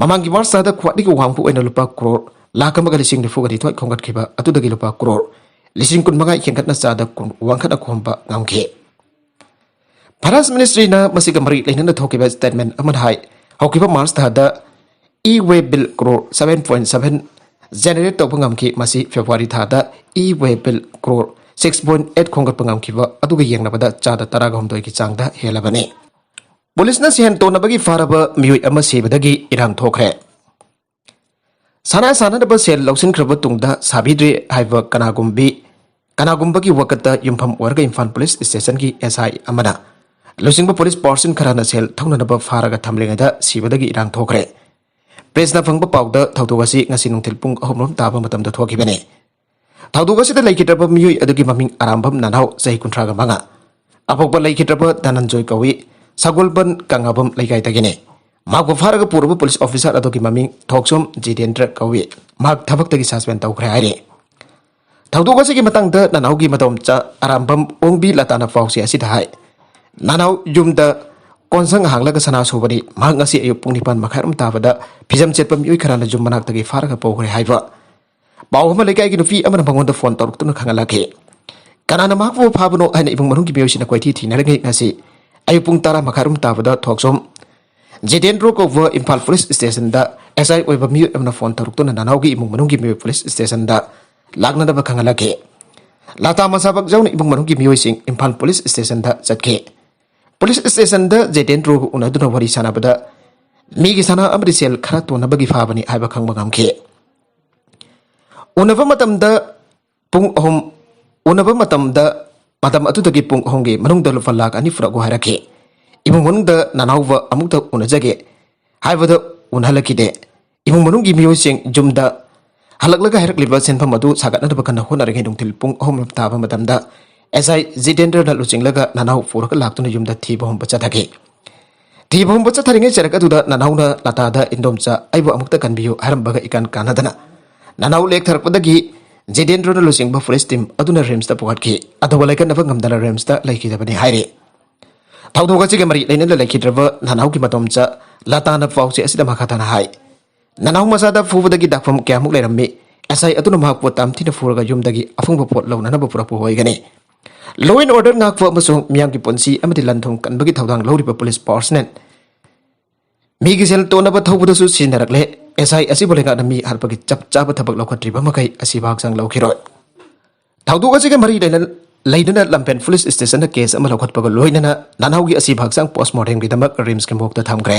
ꯃꯃꯥꯡꯒꯤ ꯃꯥꯔꯆ ꯊꯥꯗ ꯈ꯭ꯋꯥꯏꯗꯒꯤ ꯋꯥꯡꯕ ꯑꯣꯏꯅ ꯂꯨꯄꯥ ꯀ꯭ꯔꯣꯔ ꯂꯥꯈ ꯑꯃꯒ ꯂꯤꯁꯤꯡ ꯅꯤꯐꯨꯒ ꯅꯤꯊꯣꯏ ꯈꯣꯝꯒꯠꯈꯤꯕ ꯑꯗꯨꯗꯒꯤ ꯂꯨꯄꯥ ꯀ꯭ꯔꯣꯔ ꯂꯤꯁꯤꯡ ꯀꯨꯟꯃꯉꯥ ꯍꯦꯟꯒꯠꯅ ꯆꯥꯗ ꯀꯨꯟ ꯋꯥꯡꯈꯠꯅ ꯈꯣꯝꯕ ꯉꯝꯈꯤ꯫ Finance Ministry ꯅ ꯃꯁꯤꯒ ꯃꯔꯤ ꯂꯩꯅꯅ ꯊꯣꯛꯈꯤꯕ statement ꯑꯃꯅ ꯍꯥꯏ, ꯍꯧꯈꯤꯕ March ꯊꯥꯗ e-way bill crore seven point seven generate ꯇꯧꯕ ꯉꯝꯈꯤ꯫ ꯃꯁꯤ February ꯊꯥꯗ e-way bill crore six point eight ꯈꯣꯝꯒꯠꯄ ꯉꯝꯈꯤꯕ ꯑꯗꯨꯒ ꯌꯦꯡꯅꯕꯗ ꯆꯥꯗ ꯇꯔꯥꯒ ꯍꯨꯝꯗꯣꯏꯒꯤ ꯆꯥꯡꯗ ꯍꯦꯜꯂꯕꯅꯤ꯫ ꯄꯨꯂꯤꯁꯅ ꯁꯦꯟ ꯇꯣꯟꯅꯕꯒꯤ ꯐꯥꯔꯕ ꯃꯤꯑꯣꯏ ꯑꯃ ꯁꯤꯕꯗꯒꯤ ꯏꯔꯥꯡ ꯊꯣꯛꯈ꯭ꯔꯦ꯫ ꯁꯅꯥ ꯁꯥꯟꯅꯅꯕ ꯁꯦꯜ ꯂꯧꯁꯤꯟꯈ꯭ꯔꯕ ꯇꯨꯡꯗ ꯁꯥꯕꯤꯗ꯭ꯔꯦ ꯍꯥꯏꯕ ꯀꯅꯥꯒꯨꯝꯕꯤ, ꯀꯅꯥꯒꯨꯝꯕꯒꯤ ꯋꯥꯀꯠꯇ ꯌꯨꯝꯐꯝ ꯑꯣꯏꯔꯒ ꯏꯝꯐꯥꯜ ꯄꯨꯂꯤꯁ ꯁ꯭ꯇꯦꯁꯟꯒꯤ S I ꯑꯃꯅ ꯂꯨꯆꯤꯡꯕ ꯄꯨꯂꯤꯁ ꯄꯥꯔꯁꯟ ꯈꯔꯅ ꯁꯦꯜ ꯊꯧꯅꯅꯕ ꯐꯥꯔꯒ ꯊꯝꯂꯤꯉꯩꯗ ꯁꯤꯕꯗꯒꯤ ꯏꯔꯥꯡ ꯊꯣꯛꯈ꯭ꯔꯦ꯫ ꯄ꯭ꯔꯦꯁꯅ ꯐꯪꯕ ꯄꯥꯎꯗ ꯊꯧꯗꯣꯛ ꯑꯁꯤ ꯉꯁꯤ ꯅꯨꯡꯊꯤꯜ ꯄꯨꯡ ꯑꯍꯨꯝ ꯔꯣꯝ ꯇꯥꯕ ꯃꯇꯝꯗ ꯊꯣꯛꯈꯤꯕꯅꯤ꯫ ꯊꯧꯗꯣꯛ ꯑꯁꯤꯗ ꯂꯩꯈꯤꯗ꯭ꯔꯕ ꯃꯤꯑꯣꯏ ꯑꯗꯨꯒꯤ ꯃꯃꯤꯡ ꯑꯔꯥꯝꯕꯝ ꯅꯅꯥꯎ, ꯆꯍꯤ ꯀꯨꯟꯊ꯭ꯔꯥꯒ ꯃꯉꯥ, ꯑꯄꯣꯛꯄ ꯂꯩꯈꯤꯗ꯭ꯔꯕ ꯙꯅꯟꯖꯣꯏ ꯀꯧꯏ, ꯁꯒꯣꯜꯕꯟ ꯀꯪꯉꯥꯕꯝ ꯂꯩꯀꯥꯏꯗꯒꯤꯅꯤ꯫ ꯃꯍꯥꯛꯄꯨ ꯐꯥꯔꯒ ꯄꯨꯔꯕ ꯄꯨꯂꯤꯁ ꯑꯣꯐꯤꯁꯥꯔ ꯑꯗꯨꯒꯤ ꯃꯃꯤꯡ ꯊꯣꯛꯆꯣꯝ ꯖꯤꯇꯦꯟꯗ꯭ꯔ ꯀꯧꯏ꯫ ꯃꯍꯥꯛ ꯊꯕꯛꯇꯒꯤ ꯁꯁꯄꯦꯟ ꯇꯧꯈ꯭ꯔꯦ ꯍꯥꯏꯔꯤ꯫ ꯊꯧꯗꯣꯛ ꯑꯁꯤꯒꯤ ꯃꯇꯥꯡꯗ ꯅꯅꯥꯎꯒꯤ ꯃꯗꯣꯝꯆꯥ ꯑꯔꯥꯝꯕꯝ ꯑꯣꯡꯕꯤ ꯂꯇꯥꯅ ꯄꯥꯎꯆꯦ ꯑꯁꯤꯗ ꯍꯥꯏ, ꯅꯅꯥꯎ ꯌꯨꯝꯗ ꯀꯣꯟꯁꯪ ꯍꯥꯡꯂꯒ ꯁꯅꯥ ꯁꯨꯕꯅꯤ꯫ ꯃꯍꯥꯛ ꯉꯁꯤ ꯑꯌꯨꯛ ꯄꯨꯡ ꯅꯤꯄꯥꯟ ꯃꯈꯥꯏꯔꯣꯝ ꯇꯥꯕꯗ ꯐꯤꯖꯝ ꯁꯦꯠꯄ ꯃꯤꯑꯣꯏ ꯈꯔꯅ ꯌꯨꯝ ꯃꯅꯥꯛꯇꯒꯤ ꯐꯥꯔꯒ ꯄꯨꯈ꯭ꯔꯦ ꯍꯥꯏꯕ ꯄꯥꯎ ꯑꯃ ꯂꯩꯀꯥꯏꯒꯤ ꯅꯨꯄꯤ ꯑꯃꯅ ꯃꯉꯣꯟꯗ ꯐꯣꯟ ꯇꯧꯔꯛꯇꯨꯅ ꯈꯪꯍꯜꯂꯛꯈꯤ꯫ ꯀꯅꯥꯅ ꯃꯍꯥꯛꯄꯨ ꯐꯥꯕꯅꯣ ꯍꯥꯏꯅ ꯏꯃꯨꯡ ꯃꯅꯨꯡꯒꯤ ꯃꯤꯑꯣꯏꯁꯤꯡꯅ ꯀꯣꯏꯊꯤ ꯊꯤꯅꯔꯤꯉꯩ ꯉꯁꯤ ꯑꯌꯨꯛ ꯄꯨꯡ ꯇꯔꯥ ꯃꯈꯥꯏꯔꯣꯝ ꯇꯥꯕꯗ ꯊꯣꯛꯆꯣꯝ ꯖꯤꯇꯦꯟꯗ꯭ꯔꯣ ꯀꯧꯕ ꯏꯝꯐꯥꯜ ꯄꯨꯂꯤꯁ ꯁ꯭ꯇꯦꯁꯟꯗ S I ꯑꯣꯏꯕ ꯃꯤꯑꯣꯏ ꯑꯃꯅ ꯐꯣꯟ ꯇꯧꯔꯛꯇꯨꯅ ꯅꯅꯥꯎꯒꯤ ꯏꯃꯨꯡ ꯃꯅꯨꯡꯒꯤ ꯃꯤꯑꯣꯏ ꯄꯨꯂꯤꯁ ꯁ꯭ꯇꯦꯁꯟꯗ ꯂꯥꯛꯅꯅꯕ ꯈꯪꯍꯜꯂꯛꯈꯤ꯫ ꯂꯇꯥ ꯃꯁꯥꯃꯛ ꯌꯥꯎꯅ ꯏꯃꯨꯡ ꯃꯅꯨꯡꯒꯤ ꯃꯤꯑꯣꯏꯁꯤꯡ ꯏꯝꯐꯥꯜ ꯄꯨꯂꯤꯁ ꯁ꯭ꯇꯦꯁꯟꯗ ꯆꯠꯈꯤ꯫ ꯄꯨꯂꯤꯁ ꯁ꯭ꯇꯦꯁꯟꯗ ꯖꯤꯇꯦꯟꯗ꯭ꯔꯣꯒ ꯎꯅꯗꯨꯅ ꯋꯥꯔꯤ ꯁꯥꯟꯅꯕꯗ ꯃꯤꯒꯤ ꯁꯅꯥ ꯑꯃꯗꯤ ꯁꯦꯜ ꯈꯔ ꯇꯣꯟꯅꯕꯒꯤ ꯐꯥꯕꯅꯤ ꯍꯥꯏꯕ ꯈꯪꯕ ꯉꯝꯈꯤ꯫ ꯎꯅꯕ ꯃꯇꯝꯗ ꯄꯨꯡ ꯑꯍꯨꯝ, ꯎꯅꯕ ꯃꯇꯝꯗ, ꯃꯇꯝ ꯑꯗꯨꯗꯒꯤ ꯄꯨꯡ ꯑꯍꯨꯝꯒꯤ ꯃꯅꯨꯡꯗ ꯂꯨꯄꯥ ꯂꯥꯈ ꯑꯅꯤ ꯄꯨꯔꯛꯎ ꯍꯥꯏꯔꯛꯈꯤ꯫ ꯏꯃꯨꯡ ꯃꯅꯨꯡꯗ ꯅꯅꯥꯎꯕ ꯑꯃꯨꯛꯇ ꯎꯅꯖꯒꯦ ꯍꯥꯏꯕꯗ ꯎꯅꯍꯜꯂꯛꯈꯤꯗꯦ꯫ ꯏꯃꯨꯡ ꯃꯅꯨꯡꯒꯤ ꯃꯤꯑꯣꯏꯁꯤꯡ ꯌꯨꯝꯗ ꯍꯜꯂꯛꯂꯒ ꯍꯥꯏꯔꯛꯂꯤꯕ ꯁꯦꯟꯐꯝ ꯑꯗꯨ ꯁꯥꯒꯠꯅꯅꯕ ꯀꯟꯅ ꯍꯣꯠꯅꯔꯤꯉꯩ ꯅꯨꯡꯊꯤꯜ ꯄꯨꯡ ꯑꯍꯨꯝ ꯇꯥꯕ ꯃꯇꯝꯗ S I ꯖꯤꯇꯦꯟꯗ꯭ꯔꯅ ꯂꯨꯆꯤꯡꯂꯒ ꯅꯅꯥꯎ ꯄꯨꯔꯒ ꯂꯥꯛꯇꯨꯅ ꯌꯨꯝꯗ ꯊꯤꯕ ꯍꯨꯝꯕ ꯆꯠꯊꯈꯤ꯫ ꯊꯤꯕ ꯍꯨꯝꯕ ꯆꯠꯊꯔꯤꯉꯩ ꯆꯔꯛ ꯑꯗꯨꯗ ꯅꯅꯥꯎꯅ ꯂꯇꯥꯗ, "ꯏꯟꯗꯣꯝꯆꯥ, ꯑꯩꯕꯨ ꯑꯃꯨꯛꯇ ꯀꯟꯕꯤꯌꯨ" ꯍꯥꯏꯔꯝꯕꯒ ꯏꯀꯥꯟ ꯀꯥꯟꯅꯗꯅ ꯅꯅꯥꯎ ꯂꯦꯛꯊꯔꯛꯄꯗꯒꯤ ꯖꯤꯇꯦꯟꯗ꯭ꯔꯣꯅ ꯂꯨꯆꯤꯡꯕ ꯄꯨꯂꯤꯁ ꯇꯤꯝ ꯑꯗꯨꯅ ꯔꯤꯝꯁꯇ ꯄꯨꯈꯠꯈꯤ꯫ ꯑꯗꯨꯕꯨ ꯂꯥꯏꯀꯠꯅꯕ ꯉꯝꯗꯅ ꯔꯤꯝꯁꯇ ꯂꯩꯈꯤꯗꯕꯅꯤ ꯍꯥꯏꯔꯤ꯫ ꯊꯧꯗꯣꯛ ꯑꯁꯤꯒ ꯃꯔꯤ ꯂꯩꯅꯅ ꯂꯩꯈꯤꯗ꯭ꯔꯕ ꯅꯅꯥꯎꯒꯤ ꯃꯗꯣꯝꯆꯥ ꯂꯇꯥꯅ ꯄꯥꯎꯆꯦ ꯑꯁꯤꯗ ꯃꯈꯥ ꯇꯥꯅ ꯍꯥꯏ, ꯅꯅꯥꯎ ꯃꯆꯥꯗ ꯐꯨꯕꯗꯒꯤ ꯗꯥꯛꯐꯝ ꯀꯌꯥꯃꯨꯛ ꯂꯩꯔꯝꯃꯤ꯫ S I ꯑꯗꯨꯅ ꯃꯍꯥꯛꯄꯨ ꯇꯝꯊꯤꯅ ꯐꯨꯔꯒ ꯌꯨꯝꯗꯒꯤ ꯑꯐꯪꯕ ꯄꯣꯠ ꯂꯧꯅꯅꯕ ꯄꯨꯔꯛꯄ ꯑꯣꯏꯒꯅꯤ꯫ Law and order ꯉꯥꯛꯄ ꯑꯃꯁꯨꯡ ꯃꯤꯌꯥꯝꯒꯤ ꯄꯨꯟꯁꯤ ꯑꯃꯗꯤ ꯂꯟ ꯊꯨꯝ ꯀꯟꯕꯒꯤ ꯊꯧꯗꯥꯡ ꯂꯧꯔꯤꯕ ꯄꯨꯂꯤꯁ ꯄꯥꯔꯁꯅꯦꯜ ꯃꯤꯒꯤ ꯁꯦꯜ ꯇꯣꯟꯅꯕ ꯊꯧꯕꯗꯁꯨ ꯁꯤꯖꯤꯟꯅꯔꯛꯂꯦ꯫ ꯑꯦꯁ ꯑꯥꯏ ꯑꯁꯤꯕꯨ ꯂꯩꯉꯥꯛꯅ ꯃꯤ ꯍꯥꯠꯄꯒꯤ ꯆꯞ ꯆꯥꯕ ꯊꯕꯛ ꯂꯧꯈꯠꯇ꯭ꯔꯤꯕ ꯃꯈꯩ ꯑꯁꯤꯕ ꯍꯛꯆꯥꯡ ꯂꯧꯈꯤꯔꯣꯏ꯫ ꯊꯧꯗꯣꯛ ꯑꯁꯤꯒ ꯃꯔꯤ ꯂꯩꯅ-, ꯂꯩꯅꯅ ꯂꯝꯐꯦꯜ ꯄꯨꯂꯤꯁ ꯁ꯭ꯇꯦꯁꯟꯗ ꯀꯦꯁ ꯑꯃ ꯂꯧꯈꯠꯄꯒ ꯂꯣꯏꯅꯅ ꯅꯅꯥꯎꯒꯤ ꯑꯁꯤꯕ ꯍꯛꯆꯥꯡ ꯄꯣꯁꯃꯣꯔꯇꯦꯝꯒꯤꯗꯃꯛ ꯔꯤꯝꯁꯀꯤ ꯃꯣꯔꯒꯇ ꯊꯝꯈ꯭ꯔꯦ꯫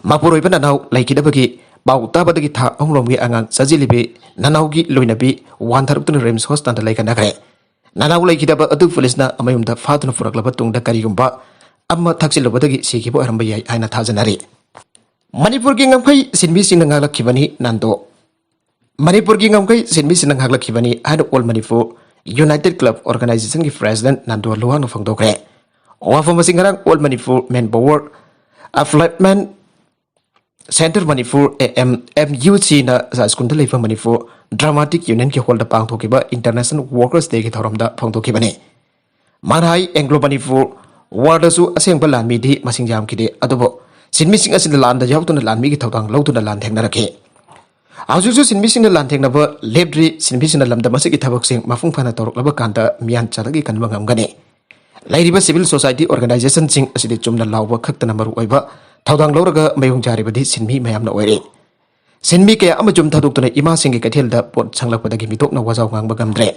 ꯃꯄꯨꯔꯣꯏꯕ ꯅꯅꯥꯎ ꯂꯩꯈꯤꯗꯕꯒꯤ ꯄꯥꯎ ꯇꯥꯕꯗꯒꯤ ꯊꯥ ꯑꯍꯨꯝꯔꯣꯝꯒꯤ ꯑꯉꯥꯡ ꯆꯥꯖꯤꯜꯂꯤꯕꯤ ꯅꯅꯥꯎꯒꯤ ꯂꯣꯏꯅꯕꯤ ꯋꯥꯟꯊꯔꯛꯇꯨꯅ ꯔꯤꯝꯁ ꯍꯣꯁꯄꯤꯇꯥꯜꯗ ꯂꯩꯈꯠꯅꯈ꯭ꯔꯦ꯫ ꯅꯅꯥꯎ ꯂꯩꯈꯤꯗꯕ ꯑꯗꯨ ꯄꯨꯂꯤꯁꯅ ꯃꯌꯨꯝꯗ ꯐꯥꯗꯨꯅ ꯄꯨꯔꯛꯂꯕ ꯇꯨꯡꯗ ꯀꯔꯤꯒꯨꯝꯕ ꯑꯃ ꯊꯛꯆꯤꯜꯂꯨꯕꯗꯒꯤ ꯁꯤꯈꯤꯕ ꯑꯣꯏꯔꯝꯕ ꯌꯥꯏ ꯍꯥꯏꯅ ꯊꯥꯖꯅꯔꯤ꯫ ꯃꯅꯤꯄꯨꯔꯒꯤ ꯉꯝꯈꯩ ꯁꯤꯟꯃꯤꯁꯤꯡꯅ ꯉꯥꯛꯂꯛꯈꯤꯕꯅꯤ ꯅꯥꯟꯗꯣ꯫ ꯃꯅꯤꯄꯨꯔꯒꯤ ꯉꯝꯈꯩ ꯁꯤꯟꯃꯤꯁꯤꯡꯅ ꯉꯥꯛꯂꯛꯈꯤꯕꯅꯤ ꯍꯥꯏꯅ ꯑꯣꯜ ꯃꯅꯤꯄꯨꯔ ꯌꯨꯅꯥꯏꯇꯦꯗ ꯀ꯭ꯂꯕ ꯑꯣꯔꯒꯅꯥꯏꯖꯦꯁꯟꯒꯤ ꯄ꯭ꯔꯦꯁꯤꯗꯦꯟꯠ ꯅꯥꯟꯗꯣ ꯂꯨꯋꯥꯡꯅ ꯐꯣꯡꯗꯣꯛꯈ꯭ꯔꯦ꯫ ꯋꯥꯐꯝ ꯑꯁꯤ ꯉꯔꯥꯡ all Manipur men power upliftment centre Manipur, A M M U ꯁꯤꯅ ꯁ꯭ꯀꯨꯜꯗ ꯂꯩꯕ ꯃꯅꯤꯄꯨꯔ ꯗ꯭ꯔꯃꯥꯇꯤꯛ ꯌꯨꯅꯤꯌꯟꯒꯤ ꯍꯣꯜꯗ ꯄꯥꯡꯊꯣꯛꯈꯤꯕ ꯏꯟꯇꯔꯅꯦꯁꯅꯦꯜ ꯋꯥꯔꯀꯔꯁ ꯗꯦꯒꯤ ꯊꯧꯔꯝꯗ ꯐꯣꯡꯗꯣꯛꯈꯤꯕꯅꯤ꯫ ꯃꯥꯅ ꯍꯥꯏ, ꯑꯦꯡꯒ꯭ꯂꯣ ꯃꯅꯤꯄꯨꯔ ꯋꯥꯔꯗꯁꯨ ꯑꯁꯦꯡꯕ ꯂꯥꯟꯃꯤꯗꯤ ꯃꯁꯤꯡ ꯌꯥꯝꯈꯤꯗꯦ, ꯑꯗꯨꯕꯨ ꯁꯤꯟꯃꯤꯁꯤꯡ ꯑꯁꯤꯅ ꯂꯥꯟꯗ ꯌꯥꯎꯗꯨꯅ ꯂꯥꯟꯃꯤꯒꯤ ꯊꯧꯗꯥꯡ ꯂꯧꯗꯨꯅ ꯂꯥꯟ ꯊꯦꯡꯅꯔꯛꯈꯤ꯫ ꯍꯧꯖꯤꯛꯁꯨ ꯁꯤꯟꯃꯤꯁꯤꯡꯅ ꯂꯥꯟ ꯊꯦꯡꯅꯕ ꯂꯦꯞꯇ꯭ꯔꯤ꯫ ꯁꯤꯟꯃꯤꯁꯤꯡꯅ ꯂꯝꯗꯝ ꯑꯁꯤꯒꯤ ꯊꯕꯛꯁꯤꯡ ꯃꯄꯨꯡ ꯐꯥꯅ ꯇꯧꯔꯛꯂꯕ ꯀꯥꯟꯗ ꯃꯤꯌꯥꯟ ꯆꯥꯗꯒꯤ ꯀꯟꯕ ꯉꯝꯒꯅꯤ꯫ ꯂꯩꯔꯤꯕ ꯁꯤꯚꯤꯜ ꯁꯣꯁꯥꯏꯇꯤ ꯑꯣꯔꯒꯅꯥꯏꯖꯦꯁꯟꯁꯤꯡ ꯑꯁꯤꯗꯤ ꯆꯨꯝꯅ ꯂꯥꯎꯕ ꯈꯛꯇꯅ ꯃꯔꯨ ꯑꯣꯏꯕ ꯊꯧꯗꯥꯡ ꯂꯧꯔꯒ ꯃꯌꯣꯡ ꯆꯥꯔꯤꯕꯗꯤ ꯁꯤꯟꯃꯤ ꯃꯌꯥꯝꯅ ꯑꯣꯏꯔꯦ꯫ ꯁꯤꯟꯃꯤ ꯀꯌꯥ ꯑꯃ ꯌꯨꯝ ꯊꯥꯗꯣꯛꯇꯨꯅ ꯏꯃꯥꯁꯤꯡꯒꯤ ꯀꯩꯊꯦꯜꯗ ꯄꯣꯠ ꯁꯪꯂꯛꯄꯗꯒꯤ ꯃꯤꯇꯣꯞꯅ ꯋꯥꯖꯥꯎ ꯉꯥꯡꯕ ꯉꯝꯗ꯭ꯔꯦ꯫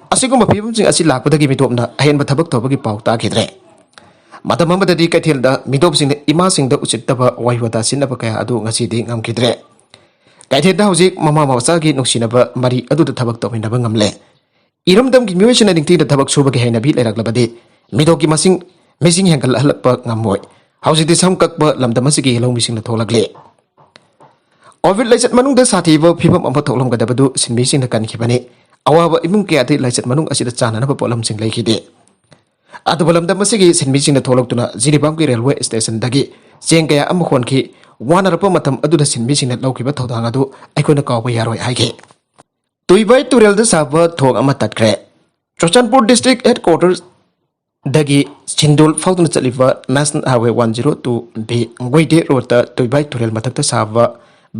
ꯑꯁꯤꯒꯨꯝꯕ ꯐꯤꯕꯝꯁꯤꯡ ꯑꯁꯤ ꯂꯥꯛꯄꯗꯒꯤ ꯃꯤꯇꯣꯞꯅ ꯑꯍꯦꯟꯕ ꯊꯕꯛ ꯇꯧꯕꯒꯤ ꯄꯥꯎ ꯇꯥꯈꯤꯗ꯭ꯔꯦ꯫ ꯃꯇꯝ ꯑꯃꯗꯗꯤ ꯀꯩꯊꯦꯜꯗ ꯃꯤꯇꯣꯞꯁꯤꯡꯅ ꯏꯃꯥꯁꯤꯡꯗ ꯎꯁꯤꯠꯇꯕ ꯋꯥꯍꯩ ꯋꯥꯇꯥ ꯁꯤꯖꯤꯟꯅꯕ ꯀꯌꯥ ꯑꯗꯨ ꯉꯁꯤꯗꯤ ꯉꯝꯈꯤꯗ꯭ꯔꯦ꯫ ꯀꯩꯊꯦꯜꯗ ꯍꯧꯖꯤꯛ ꯃꯃꯥ ꯃꯆꯥꯒꯤ ꯅꯨꯡꯁꯤꯅꯕ ꯃꯔꯤ ꯑꯗꯨꯗ ꯊꯕꯛ ꯇꯧꯃꯤꯟꯅꯕ ꯉꯝꯂꯦ꯫ ꯏꯔꯝꯗꯝꯒꯤ ꯃꯤꯑꯣꯏꯁꯤꯡꯅ ꯅꯤꯡꯊꯤꯅ ꯊꯕꯛ ꯁꯨꯕꯒꯤ ꯍꯩꯅꯕꯤ ꯂꯩꯔꯛꯂꯕꯗꯤ ꯃꯤꯇꯣꯞꯀꯤ ꯃꯁꯤꯡ, ꯃꯤꯁꯤꯡ ꯍꯦꯟꯒꯠꯍꯜꯂꯛꯄ ꯉꯝꯃꯣꯏ꯫ ꯍꯧꯖꯤꯛꯇꯤ ꯁꯝ ꯀꯛꯄ ꯂꯝꯗꯝ ꯑꯁꯤꯒꯤ ꯂꯧꯃꯤꯁꯤꯡꯅ ꯊꯣꯛꯂꯛꯂꯤ꯫ ꯀꯣꯚꯤꯗ ꯂꯥꯏꯆꯠ ꯃꯅꯨꯡꯗ ꯁꯥꯊꯤꯕ ꯐꯤꯕꯝ ꯑꯃ ꯊꯣꯛꯂꯝꯒꯗꯕꯗꯨ ꯁꯤꯟꯃꯤꯁꯤꯡꯅ ꯀꯟꯈꯤꯕꯅꯤ꯫ ꯑꯋꯥꯕ ꯏꯃꯨꯡ ꯀꯌꯥꯗꯤ ꯂꯥꯏꯆꯠ ꯃꯅꯨꯡ ꯑꯁꯤꯗ ꯆꯥꯅꯅꯕ ꯄꯣꯠꯂꯝꯁꯤꯡ ꯂꯩꯈꯤꯗꯦ꯫ ꯑꯗꯨꯕꯨ ꯂꯝꯗꯝ ꯑꯁꯤꯒꯤ ꯁꯤꯟꯃꯤꯁꯤꯡꯅ ꯊꯣꯛꯂꯛꯇꯨꯅ ꯖꯤꯔꯤꯕꯥꯝꯒꯤ ꯔꯦꯜꯋꯦ ꯁ꯭ꯇꯦꯁꯟꯗꯒꯤ ꯆꯦꯡ ꯀꯌꯥ ꯑꯃ ꯍꯣꯟꯈꯤ꯫ ꯋꯥꯅꯔꯛꯄ ꯃꯇꯝ ꯑꯗꯨꯗ ꯁꯤꯟꯃꯤꯁꯤꯡꯅ ꯂꯧꯈꯤꯕ ꯊꯧꯗꯥꯡ ꯑꯗꯨ ꯑꯩꯈꯣꯏꯅ ꯀꯥꯎꯕ ꯌꯥꯔꯣꯏ ꯍꯥꯏꯈꯤ꯫ ꯇꯨꯏꯕꯥꯏ ꯇꯨꯔꯦꯜꯗ ꯁꯥꯕ ꯊꯣꯡ ꯑꯃ ꯇꯠꯈ꯭ꯔꯦ꯫ ꯆꯨꯔꯆꯥꯟꯄꯨꯔ ꯗꯤꯁꯇ꯭ꯔꯤꯛ ꯍꯦꯗꯀ꯭ꯋꯥꯇꯔꯗꯒꯤ ꯁꯤꯟꯗꯣꯜ ꯐꯥꯎꯗꯨꯅ ꯆꯠꯂꯤꯕ national highway one zero two B Goide ꯔꯣꯗꯇ ꯇꯨꯏꯕꯥꯏ ꯇꯨꯔꯦꯜ ꯃꯊꯛꯇ ꯁꯥꯕ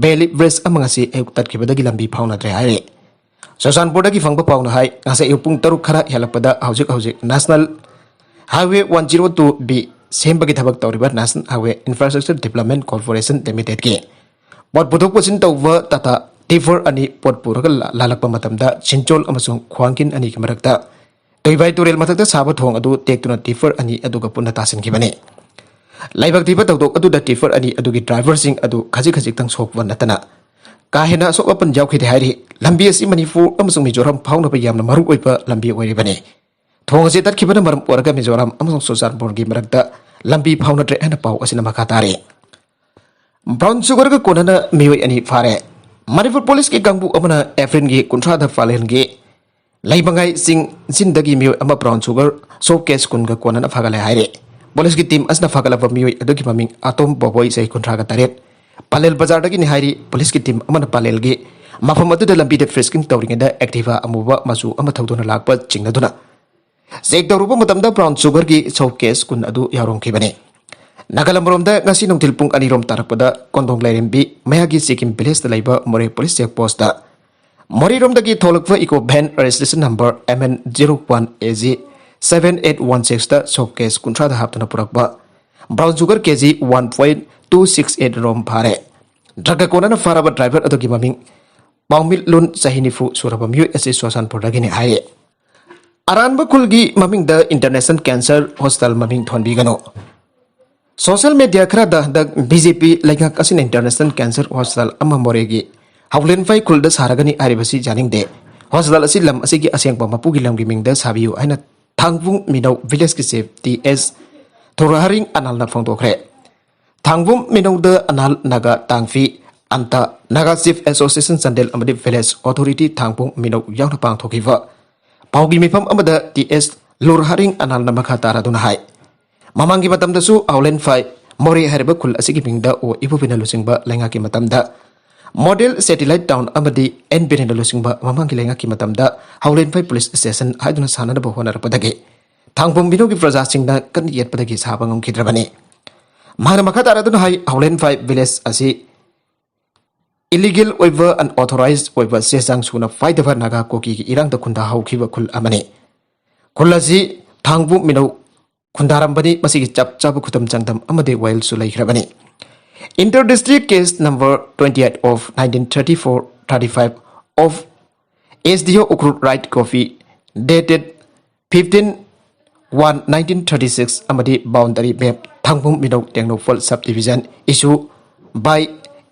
ꯕꯦꯂꯤ ꯕ꯭ꯔꯤꯖ ꯑꯃ ꯉꯁꯤ ꯑꯌꯨꯛ ꯇꯠꯈꯤꯕꯗꯒꯤ ꯂꯝꯕꯤ ꯐꯥꯎꯅꯗ꯭ꯔꯦ ꯍꯥꯏꯔꯤ꯫ ꯆꯨꯔꯆꯥꯟꯄꯨꯔꯗꯒꯤ ꯐꯪꯕ ꯄꯥꯎꯅ ꯍꯥꯏ, ꯉꯁꯥꯏ ꯑꯌꯨꯛ ꯄꯨꯡ ꯇꯔꯨꯛ ꯈꯔ ꯍꯦꯜꯂꯛꯄꯗ ꯍꯧꯖꯤꯛ ꯍꯧꯖꯤꯛ National Highway one zero two B ꯁꯦꯝꯕꯒꯤ ꯊꯕꯛ ꯇꯧꯔꯤꯕ National Highway Infrastructure Development Corporation Limitedꯀꯤ ꯄꯣꯠ ꯄꯨꯊꯣꯛ ꯄꯨꯁꯤꯟ ꯇꯧꯕ ꯇꯥꯇꯥ ꯇꯤꯐꯔ ꯑꯅꯤ ꯄꯣꯠ ꯄꯨꯔꯒ ꯂꯥ-, ꯂꯥꯜꯂꯛꯄ ꯃꯇꯝꯗ ꯁꯤꯟꯆꯣꯜ ꯑꯃꯁꯨꯡ ꯈ꯭ꯋꯥꯡꯀꯤꯟ ꯑꯅꯤꯒꯤ ꯃꯔꯛꯇ ꯇꯨꯏꯚꯥꯏ ꯇꯨꯔꯦꯜ ꯃꯊꯛꯇ ꯁꯥꯕ ꯊꯣꯡ ꯑꯗꯨ ꯇꯦꯛꯇꯨꯅ ꯇꯤꯐꯔ ꯑꯅꯤ ꯑꯗꯨꯒ ꯄꯨꯟꯅ ꯇꯥꯁꯤꯟꯈꯤꯕꯅꯤ꯫ ꯂꯥꯏꯕꯛ ꯊꯤꯕ ꯊꯧꯗꯣꯛ ꯑꯗꯨꯗ ꯇꯤꯐꯔ ꯑꯅꯤ ꯑꯗꯨꯒꯤ ꯗ꯭ꯔꯥꯏꯚꯔꯁꯤꯡ ꯑꯗꯨ ꯈꯖꯤꯛ ꯈꯖꯤꯛꯇꯪ ꯁꯣꯛꯄ ꯅꯠꯇꯅ ꯀꯥ ꯍꯦꯟꯅ ꯑꯁꯣꯛ ꯑꯄꯟ ꯌꯥꯎꯈꯤꯗꯦ ꯍꯥꯏꯔꯤ꯫ ꯂꯝꯕꯤ ꯑꯁꯤ ꯃꯅꯤꯄꯨꯔ ꯑꯃꯁꯨꯡ ꯃꯤꯖꯣꯔꯥꯝ ꯐꯥꯎꯅꯕ ꯌꯥꯝꯅ ꯃꯔꯨ ꯑꯣꯏꯕ ꯂꯝꯕꯤ ꯑꯣꯏꯔꯤꯕꯅꯤ꯫ ꯊꯣꯡ ꯑꯁꯤ ꯇꯠꯈꯤꯕꯅ ꯃꯔꯝ ꯑꯣꯏꯔꯒ ꯃꯤꯖꯣꯔꯥꯝ ꯑꯃꯁꯨꯡ ꯆꯨꯔꯆꯥꯟꯄꯨꯔꯒꯤ ꯃꯔꯛꯇ ꯂꯝꯕꯤ ꯐꯥꯎꯅꯗ꯭ꯔꯦ ꯍꯥꯏꯅ ꯄꯥꯎ ꯑꯁꯤꯅ ꯃꯈꯥ ꯇꯥꯔꯤ꯫ ꯕ꯭ꯔꯥꯎꯟ ꯁꯨꯒꯔꯒ ꯀꯣꯟꯅꯅ ꯃꯤꯑꯣꯏ ꯑꯅꯤ ꯐꯥꯔꯦ꯫ ꯃꯅꯤꯄꯨꯔ ꯄꯨꯂꯤꯁꯀꯤ ꯀꯥꯡꯕꯨ ꯑꯃꯅ ꯑꯦꯄ꯭ꯔꯤꯜꯒꯤ ꯀꯨꯟꯊ꯭ꯔꯥꯗ ꯄꯥꯂꯦꯜꯒꯤ ꯂꯩꯃꯉꯥꯏ ꯆꯤꯡ ꯆꯤꯟꯗꯒꯤ ꯃꯤꯑꯣꯏ ꯑꯃ ꯕ꯭ꯔꯥꯎꯟ ꯁꯨꯒꯔ ꯁꯣꯞ ꯀꯦꯁ ꯀꯨꯟꯒ ꯀꯣꯟꯅꯅ ꯐꯥꯒꯠꯂꯦ ꯍꯥꯏꯔꯤ꯫ ꯄꯨꯂꯤꯁꯀꯤ ꯇꯤꯝ ꯑꯁꯤꯅ ꯐꯥꯒꯠꯂꯕ ꯃꯤꯑꯣꯏ ꯑꯗꯨꯒꯤ ꯃꯃꯤꯡ ꯑꯇꯣꯝ ꯕꯣꯕꯣꯏ, ꯆꯍꯤ ꯀꯨꯟꯊ꯭ꯔꯥꯒ ꯇꯔꯦꯠ, ꯄꯥꯂꯦꯜ ꯕꯖꯥꯔꯗꯒꯤꯅꯤ ꯍꯥꯏꯔꯤ꯫ ꯄꯨꯂꯤꯁꯀꯤ ꯇꯤꯝ ꯑꯃꯅ ꯄꯥꯂꯦꯜꯒꯤ ꯃꯐꯝ ꯑꯗꯨꯗ ꯂꯝꯕꯤꯗ ꯐ꯭ꯔꯤꯁꯀꯤꯡ ꯇꯧꯔꯤꯉꯩꯗ ꯑꯦꯛꯇꯤꯚꯥ ꯑꯃꯨꯕ ꯃꯆꯨ ꯑꯃ ꯊꯧꯗꯨꯅ ꯂꯥꯛꯄ ꯆꯤꯡꯅꯗꯨꯅ ꯆꯦꯛ ꯇꯧꯔꯨꯕ ꯃꯇꯝꯗ ꯕ꯭ꯔꯥꯎꯟ ꯁꯨꯒꯔꯒꯤ ꯁꯣꯞ ꯀꯦꯁ ꯀꯨꯟ ꯑꯗꯨ ꯌꯥꯎꯔꯝꯈꯤꯕꯅꯤ꯫ ꯅꯥꯒꯥꯂꯝꯔꯣꯝꯗ ꯉꯁꯤ ꯅꯨꯡꯊꯤꯜ ꯄꯨꯡ ꯑꯅꯤꯔꯣꯝ ꯇꯥꯔꯛꯄꯗ ꯀꯣꯟꯗꯣꯡ ꯂꯥꯏꯔꯦꯝꯕꯤ ꯃꯌꯥꯒꯤ ꯁꯤꯀꯤꯝ ꯚꯤꯂꯦꯖꯇ ꯂꯩꯕ ꯃꯣꯔꯦ ꯄꯨꯂꯤꯁ ꯆꯦꯛ ꯄꯣꯁꯇ ꯃꯣꯔꯦꯔꯣꯝꯗꯒꯤ ꯊꯣꯛꯂꯛꯄ eco van registration number M N zero one A G seven eight one sixꯇ ꯁꯣꯞ ꯀꯦꯁ ꯀꯨꯟꯊ꯭ꯔꯥꯗ ꯍꯥꯞꯇꯨꯅ ꯄꯨꯔꯛꯄ brown sugar K G one point two six eight ꯔꯣꯝ ꯐꯥꯔꯦ꯫ ꯗ꯭ꯔꯒ ꯀꯣꯟꯅꯅ ꯐꯥꯔꯕ ꯗ꯭ꯔꯥꯏꯚꯔ ꯑꯗꯨꯒꯤ ꯃꯃꯤꯡ ꯄꯥꯎꯃꯤꯠꯂꯣꯟ, ꯆꯍꯤ ꯅꯤꯐꯨ ꯁꯨꯔꯕ ꯃꯤꯑꯣꯏ ꯑꯁꯤ ꯆꯨꯔꯆꯥꯟꯄꯨꯔꯗꯒꯤꯅꯤ ꯍꯥꯏꯔꯤ꯫ ꯑꯔꯥꯟꯕ ꯈꯨꯜꯒꯤ ꯃꯃꯤꯡꯗ International Cancer Hospital ꯃꯃꯤꯡ ꯊꯣꯟꯕꯤꯒꯅꯨ꯫ ꯁꯣꯁꯤꯌꯦꯜ ꯃꯦꯗꯤꯌꯥ ꯈꯔꯗ ꯍꯟꯗꯛ ꯕꯤ ꯖꯦ ꯄꯤ ꯂꯩꯉꯥꯛ ꯑꯁꯤꯅ International Cancer Hospital ꯑꯃ ꯃꯣꯔꯦꯒꯤ ꯍꯥꯎꯂꯦꯟꯐꯥꯏ ꯈꯨꯜꯗ ꯁꯥꯔꯒꯅꯤ ꯍꯥꯏꯔꯤꯕꯁꯤ ꯌꯥꯅꯤꯡꯗꯦ꯫ ꯍꯣꯁꯄꯤꯇꯥꯜ ꯑꯁꯤ ꯂꯝ ꯑꯁꯤꯒꯤ ꯑꯁꯦꯡꯕ ꯃꯄꯨꯒꯤ ꯂꯝꯒꯤ ꯃꯤꯡꯗ ꯁꯥꯕꯤꯌꯨ ꯍꯥꯏꯅ ꯊꯥꯡꯕꯨꯡ ꯃꯤꯅꯧ ꯚꯤꯂꯦꯖꯀꯤ ꯆꯤꯐ ꯇꯤ ꯑꯦꯁ ꯊꯣꯔꯍꯔꯤꯡ ꯑꯅꯥꯜꯅ ꯐꯣꯡꯗꯣꯛꯈ꯭ꯔꯦ꯫ ꯊꯥꯡꯕꯨꯡ ꯃꯤꯅꯧꯗ ꯑꯅꯥꯜ, ꯅꯥꯒꯥ ꯇꯥꯡꯐꯤ ꯑꯟꯇ, ꯅꯥꯒꯥ ꯆꯤꯐ ꯑꯦꯁꯣꯁꯤꯌꯦꯁꯟ ꯆꯥꯟꯗꯦꯜ ꯑꯃꯗꯤ ꯚꯤꯂꯦꯖ ꯑꯣꯊꯣꯔꯤꯇꯤ ꯊꯥꯡꯕꯨꯡ ꯃꯤꯅꯧ ꯌꯥꯎꯅ ꯄꯥꯡꯊꯣꯛꯈꯤꯕ ꯄꯥꯎꯒꯤ ꯃꯤꯐꯝ ꯑꯃꯗ ꯇꯤ ꯑꯦꯁ ꯂꯨꯔꯍꯥꯔꯤꯡ ꯑꯅꯥꯜꯅ ꯃꯈꯥ ꯇꯥꯔꯗꯨꯅ ꯍꯥꯏ, ꯃꯃꯥꯡꯒꯤ ꯃꯇꯝꯗꯁꯨ ꯍꯥꯎꯂꯦꯟꯐꯥꯏ ꯃꯣꯔꯦ ꯍꯥꯏꯔꯤꯕ ꯈꯨꯜ ꯑꯁꯤꯒꯤ ꯃꯤꯡꯗ ꯑꯣ ꯏꯕꯣꯕꯤꯅ ꯂꯨꯆꯤꯡꯕ ꯂꯩꯉꯥꯛꯀꯤ ꯃꯇꯝꯗ ꯃꯣꯗꯦꯜ ꯁꯦꯇꯤꯂꯥꯏꯠ ꯇꯥꯎꯟ ꯑꯃꯗꯤ ꯑꯦꯟ ꯕꯤꯔꯦꯟꯅ ꯂꯨꯆꯤꯡꯕ ꯃꯃꯥꯡꯒꯤ ꯂꯩꯉꯥꯛꯀꯤ ꯃꯇꯝꯗ ꯍꯥꯎꯂꯦꯟꯐꯥꯏ ꯄꯨꯂꯤꯁ ꯁ꯭ꯇꯦꯁꯟ ꯍꯥꯏꯗꯨꯅ ꯁꯥꯟꯅꯅꯕ ꯍꯣꯠꯅꯔꯛꯄꯗꯒꯤ ꯊꯥꯡꯕꯨꯡ ꯃꯤꯅꯧꯒꯤ ꯄ꯭ꯔꯖꯥꯁꯤꯡꯅ ꯀꯟꯅ ꯌꯦꯠꯄꯗꯒꯤ ꯁꯥꯕ ꯉꯝꯈꯤꯗ꯭ꯔꯕꯅꯤ꯫ ꯃꯍꯥꯛꯅ ꯃꯈꯥ ꯇꯥꯔꯗꯨꯅ ꯍꯥꯏ, ꯍꯥꯎꯂꯦꯟꯐꯥꯏ ꯚꯤꯂꯦꯖ ꯑꯁꯤ ꯏꯂꯤꯒꯦꯜ ꯑꯣꯏꯕ, ꯑꯟꯑꯣꯊꯣꯔꯥꯏꯖ ꯑꯣꯏꯕ ꯆꯦ ꯆꯥꯡ ꯁꯨꯅ ꯄꯥꯏꯗꯕ ꯅꯥꯒꯥ ꯀꯨꯀꯤꯒꯤ ꯏꯔꯥꯡꯗ ꯈꯨꯟꯗꯥꯍꯧꯈꯤꯕ ꯈꯨꯜ ꯑꯃꯅꯤ꯫ ꯈꯨꯜ ꯑꯁꯤ ꯊꯥꯡꯕꯨ ꯃꯤꯅꯧ ꯈꯨꯟꯗꯥꯔꯝꯕꯅꯤ꯫ ꯃꯁꯤꯒꯤ ꯆꯞ ꯆꯥꯕ ꯈꯨꯗꯝ ꯆꯥꯡꯗꯝ ꯑꯃꯗꯤ ꯋꯥꯌꯦꯜꯁꯨ ꯂꯩꯈ꯭ꯔꯕꯅꯤ꯫ Inter District Case Number twenty eight of nineteen thirty four thirty five of S D O Ukhrul Right Copy dated fifteen one nineteen thirty six ꯑꯃꯗꯤ Boundary Map ꯊꯥꯡꯕꯨ ꯃꯤꯅꯧ Tengnoupal Sub Division issue by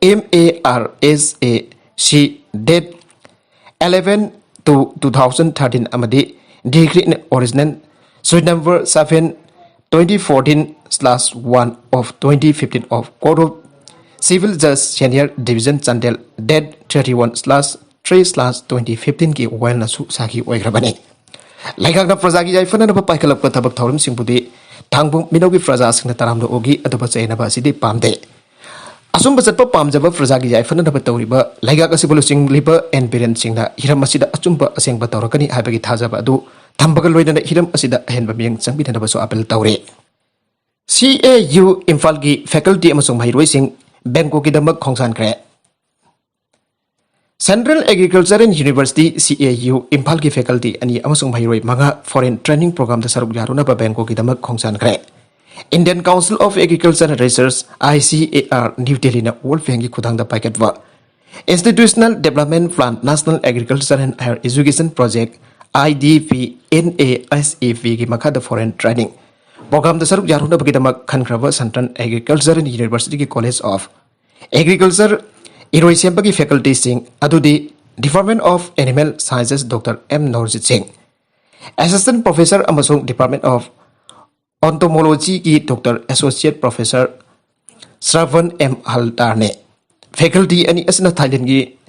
M A R S A C date eleven two two thousand thirteen ꯑꯃꯗꯤ Decree in Ordinance Suite Number seven twenty fourteen slash one of twenty fifteen of Court of Civil Judge Senior Division Chandel date thirty one slash three slash twenty fifteen ꯒꯤ ꯋꯥꯌꯦꯜꯅꯁꯨ ꯁꯥꯈꯤ ꯑꯣꯏꯈ꯭ꯔꯕꯅꯤ꯫ ꯂꯩꯉꯥꯛꯅ ꯄ꯭ꯔꯖꯥꯒꯤ ꯌꯥꯏꯐꯅꯅꯕ ꯄꯥꯏꯈꯠꯂꯛꯄ ꯊꯕꯛ ꯊꯧꯔꯝꯁꯤꯡꯕꯨꯗꯤ ꯊꯥꯡꯕꯨ ꯃꯤꯅꯧꯒꯤ ꯄ꯭ꯔꯖꯥꯁꯤꯡꯅ ꯇꯔꯥꯝꯅ ꯑꯣꯛꯏ, ꯑꯗꯨꯕꯨ ꯆꯌꯥꯏꯅꯕ ꯑꯁꯤꯗꯤ ꯄꯥꯝꯗꯦ꯫ ꯑꯆꯨꯝꯕ ꯆꯠꯄ ꯄꯥꯝꯖꯕ ꯄ꯭ꯔꯖꯥꯒꯤ ꯌꯥꯏꯐꯅꯅꯕ ꯇꯧꯔꯤꯕ ꯂꯩꯉꯥꯛ ꯑꯁꯤꯕꯨ ꯂꯨꯆꯤꯡꯂꯤꯕ ꯑꯦꯟ ꯕꯤꯔꯦꯟ ꯁꯤꯡꯅ ꯍꯤꯔꯝ ꯑꯁꯤꯗ ꯑꯆꯨꯝꯕ ꯑꯁꯦꯡꯕ ꯇꯧꯔꯛꯀꯅꯤ ꯍꯥꯏꯕꯒꯤ ꯊꯥꯖꯕ ꯑꯗꯨ ꯊꯝꯕꯒ ꯂꯣꯏꯅꯅ ꯍꯤꯔꯝ ꯑꯁꯤꯗ ꯑꯍꯦꯟꯕ ꯃꯤꯠꯌꯦꯡ ꯆꯪꯕꯤꯅꯅꯕꯁꯨ ꯑꯥꯄꯤꯜ ꯇꯧꯔꯤ꯫ C A U ꯏꯝꯐꯥꯜꯒꯤ faculty ꯑꯃꯁꯨꯡ ꯃꯍꯩꯔꯣꯏꯁꯤꯡ ꯕꯦꯡꯀꯣꯛꯀꯤꯗꯃꯛ ꯈꯣꯡꯁꯥꯟꯈ꯭ꯔꯦ꯫ Central Agriculture and University, C A U ꯏꯝꯐꯥꯜꯒꯤ faculty ꯑꯅꯤ ꯑꯃꯁꯨꯡ ꯃꯍꯩꯔꯣꯏ ꯃꯉꯥ foreign training programꯗ ꯁꯔꯨꯛ ꯌꯥꯔꯨꯅꯕ ꯕꯦꯡꯀꯣꯛꯀꯤꯗꯃꯛ ꯈꯣꯡꯁꯥꯟꯈ꯭ꯔꯦ꯫ Indian Council of Agriculture Research, I C A R, New Delhiꯅ World Bankꯒꯤ ꯈꯨꯠꯊꯥꯡꯗ ꯄꯥꯏꯈꯠꯄ Institutional Development Plan, National Agriculture and Higher Education Project, I D P N A S E P ꯒꯤ ꯃꯈꯥꯗ foreign training programꯗ ꯁꯔꯨꯛ ꯌꯥꯔꯨꯅꯕꯒꯤꯗꯃꯛ ꯈꯟꯈ꯭ꯔꯕ Central Agriculture and Universityꯒꯤ College of Agriculture ꯏꯔꯣꯏꯁꯦꯝꯕꯒꯤ facultyꯁꯤꯡ ꯑꯗꯨꯗꯤ Department of Animal Sciences Doctor M ꯅꯧꯔꯖꯤꯠ ꯁꯤꯡ, Assistant Professor ꯑꯃꯁꯨꯡ Department of Entomologyꯒꯤ Doctor Associate Professor Shravan M ꯍꯜꯗꯥꯔꯅꯤ꯫ Faculty ꯑꯅꯤ ꯑꯁꯤꯅ ꯊꯥꯏꯂꯦꯟꯒꯤ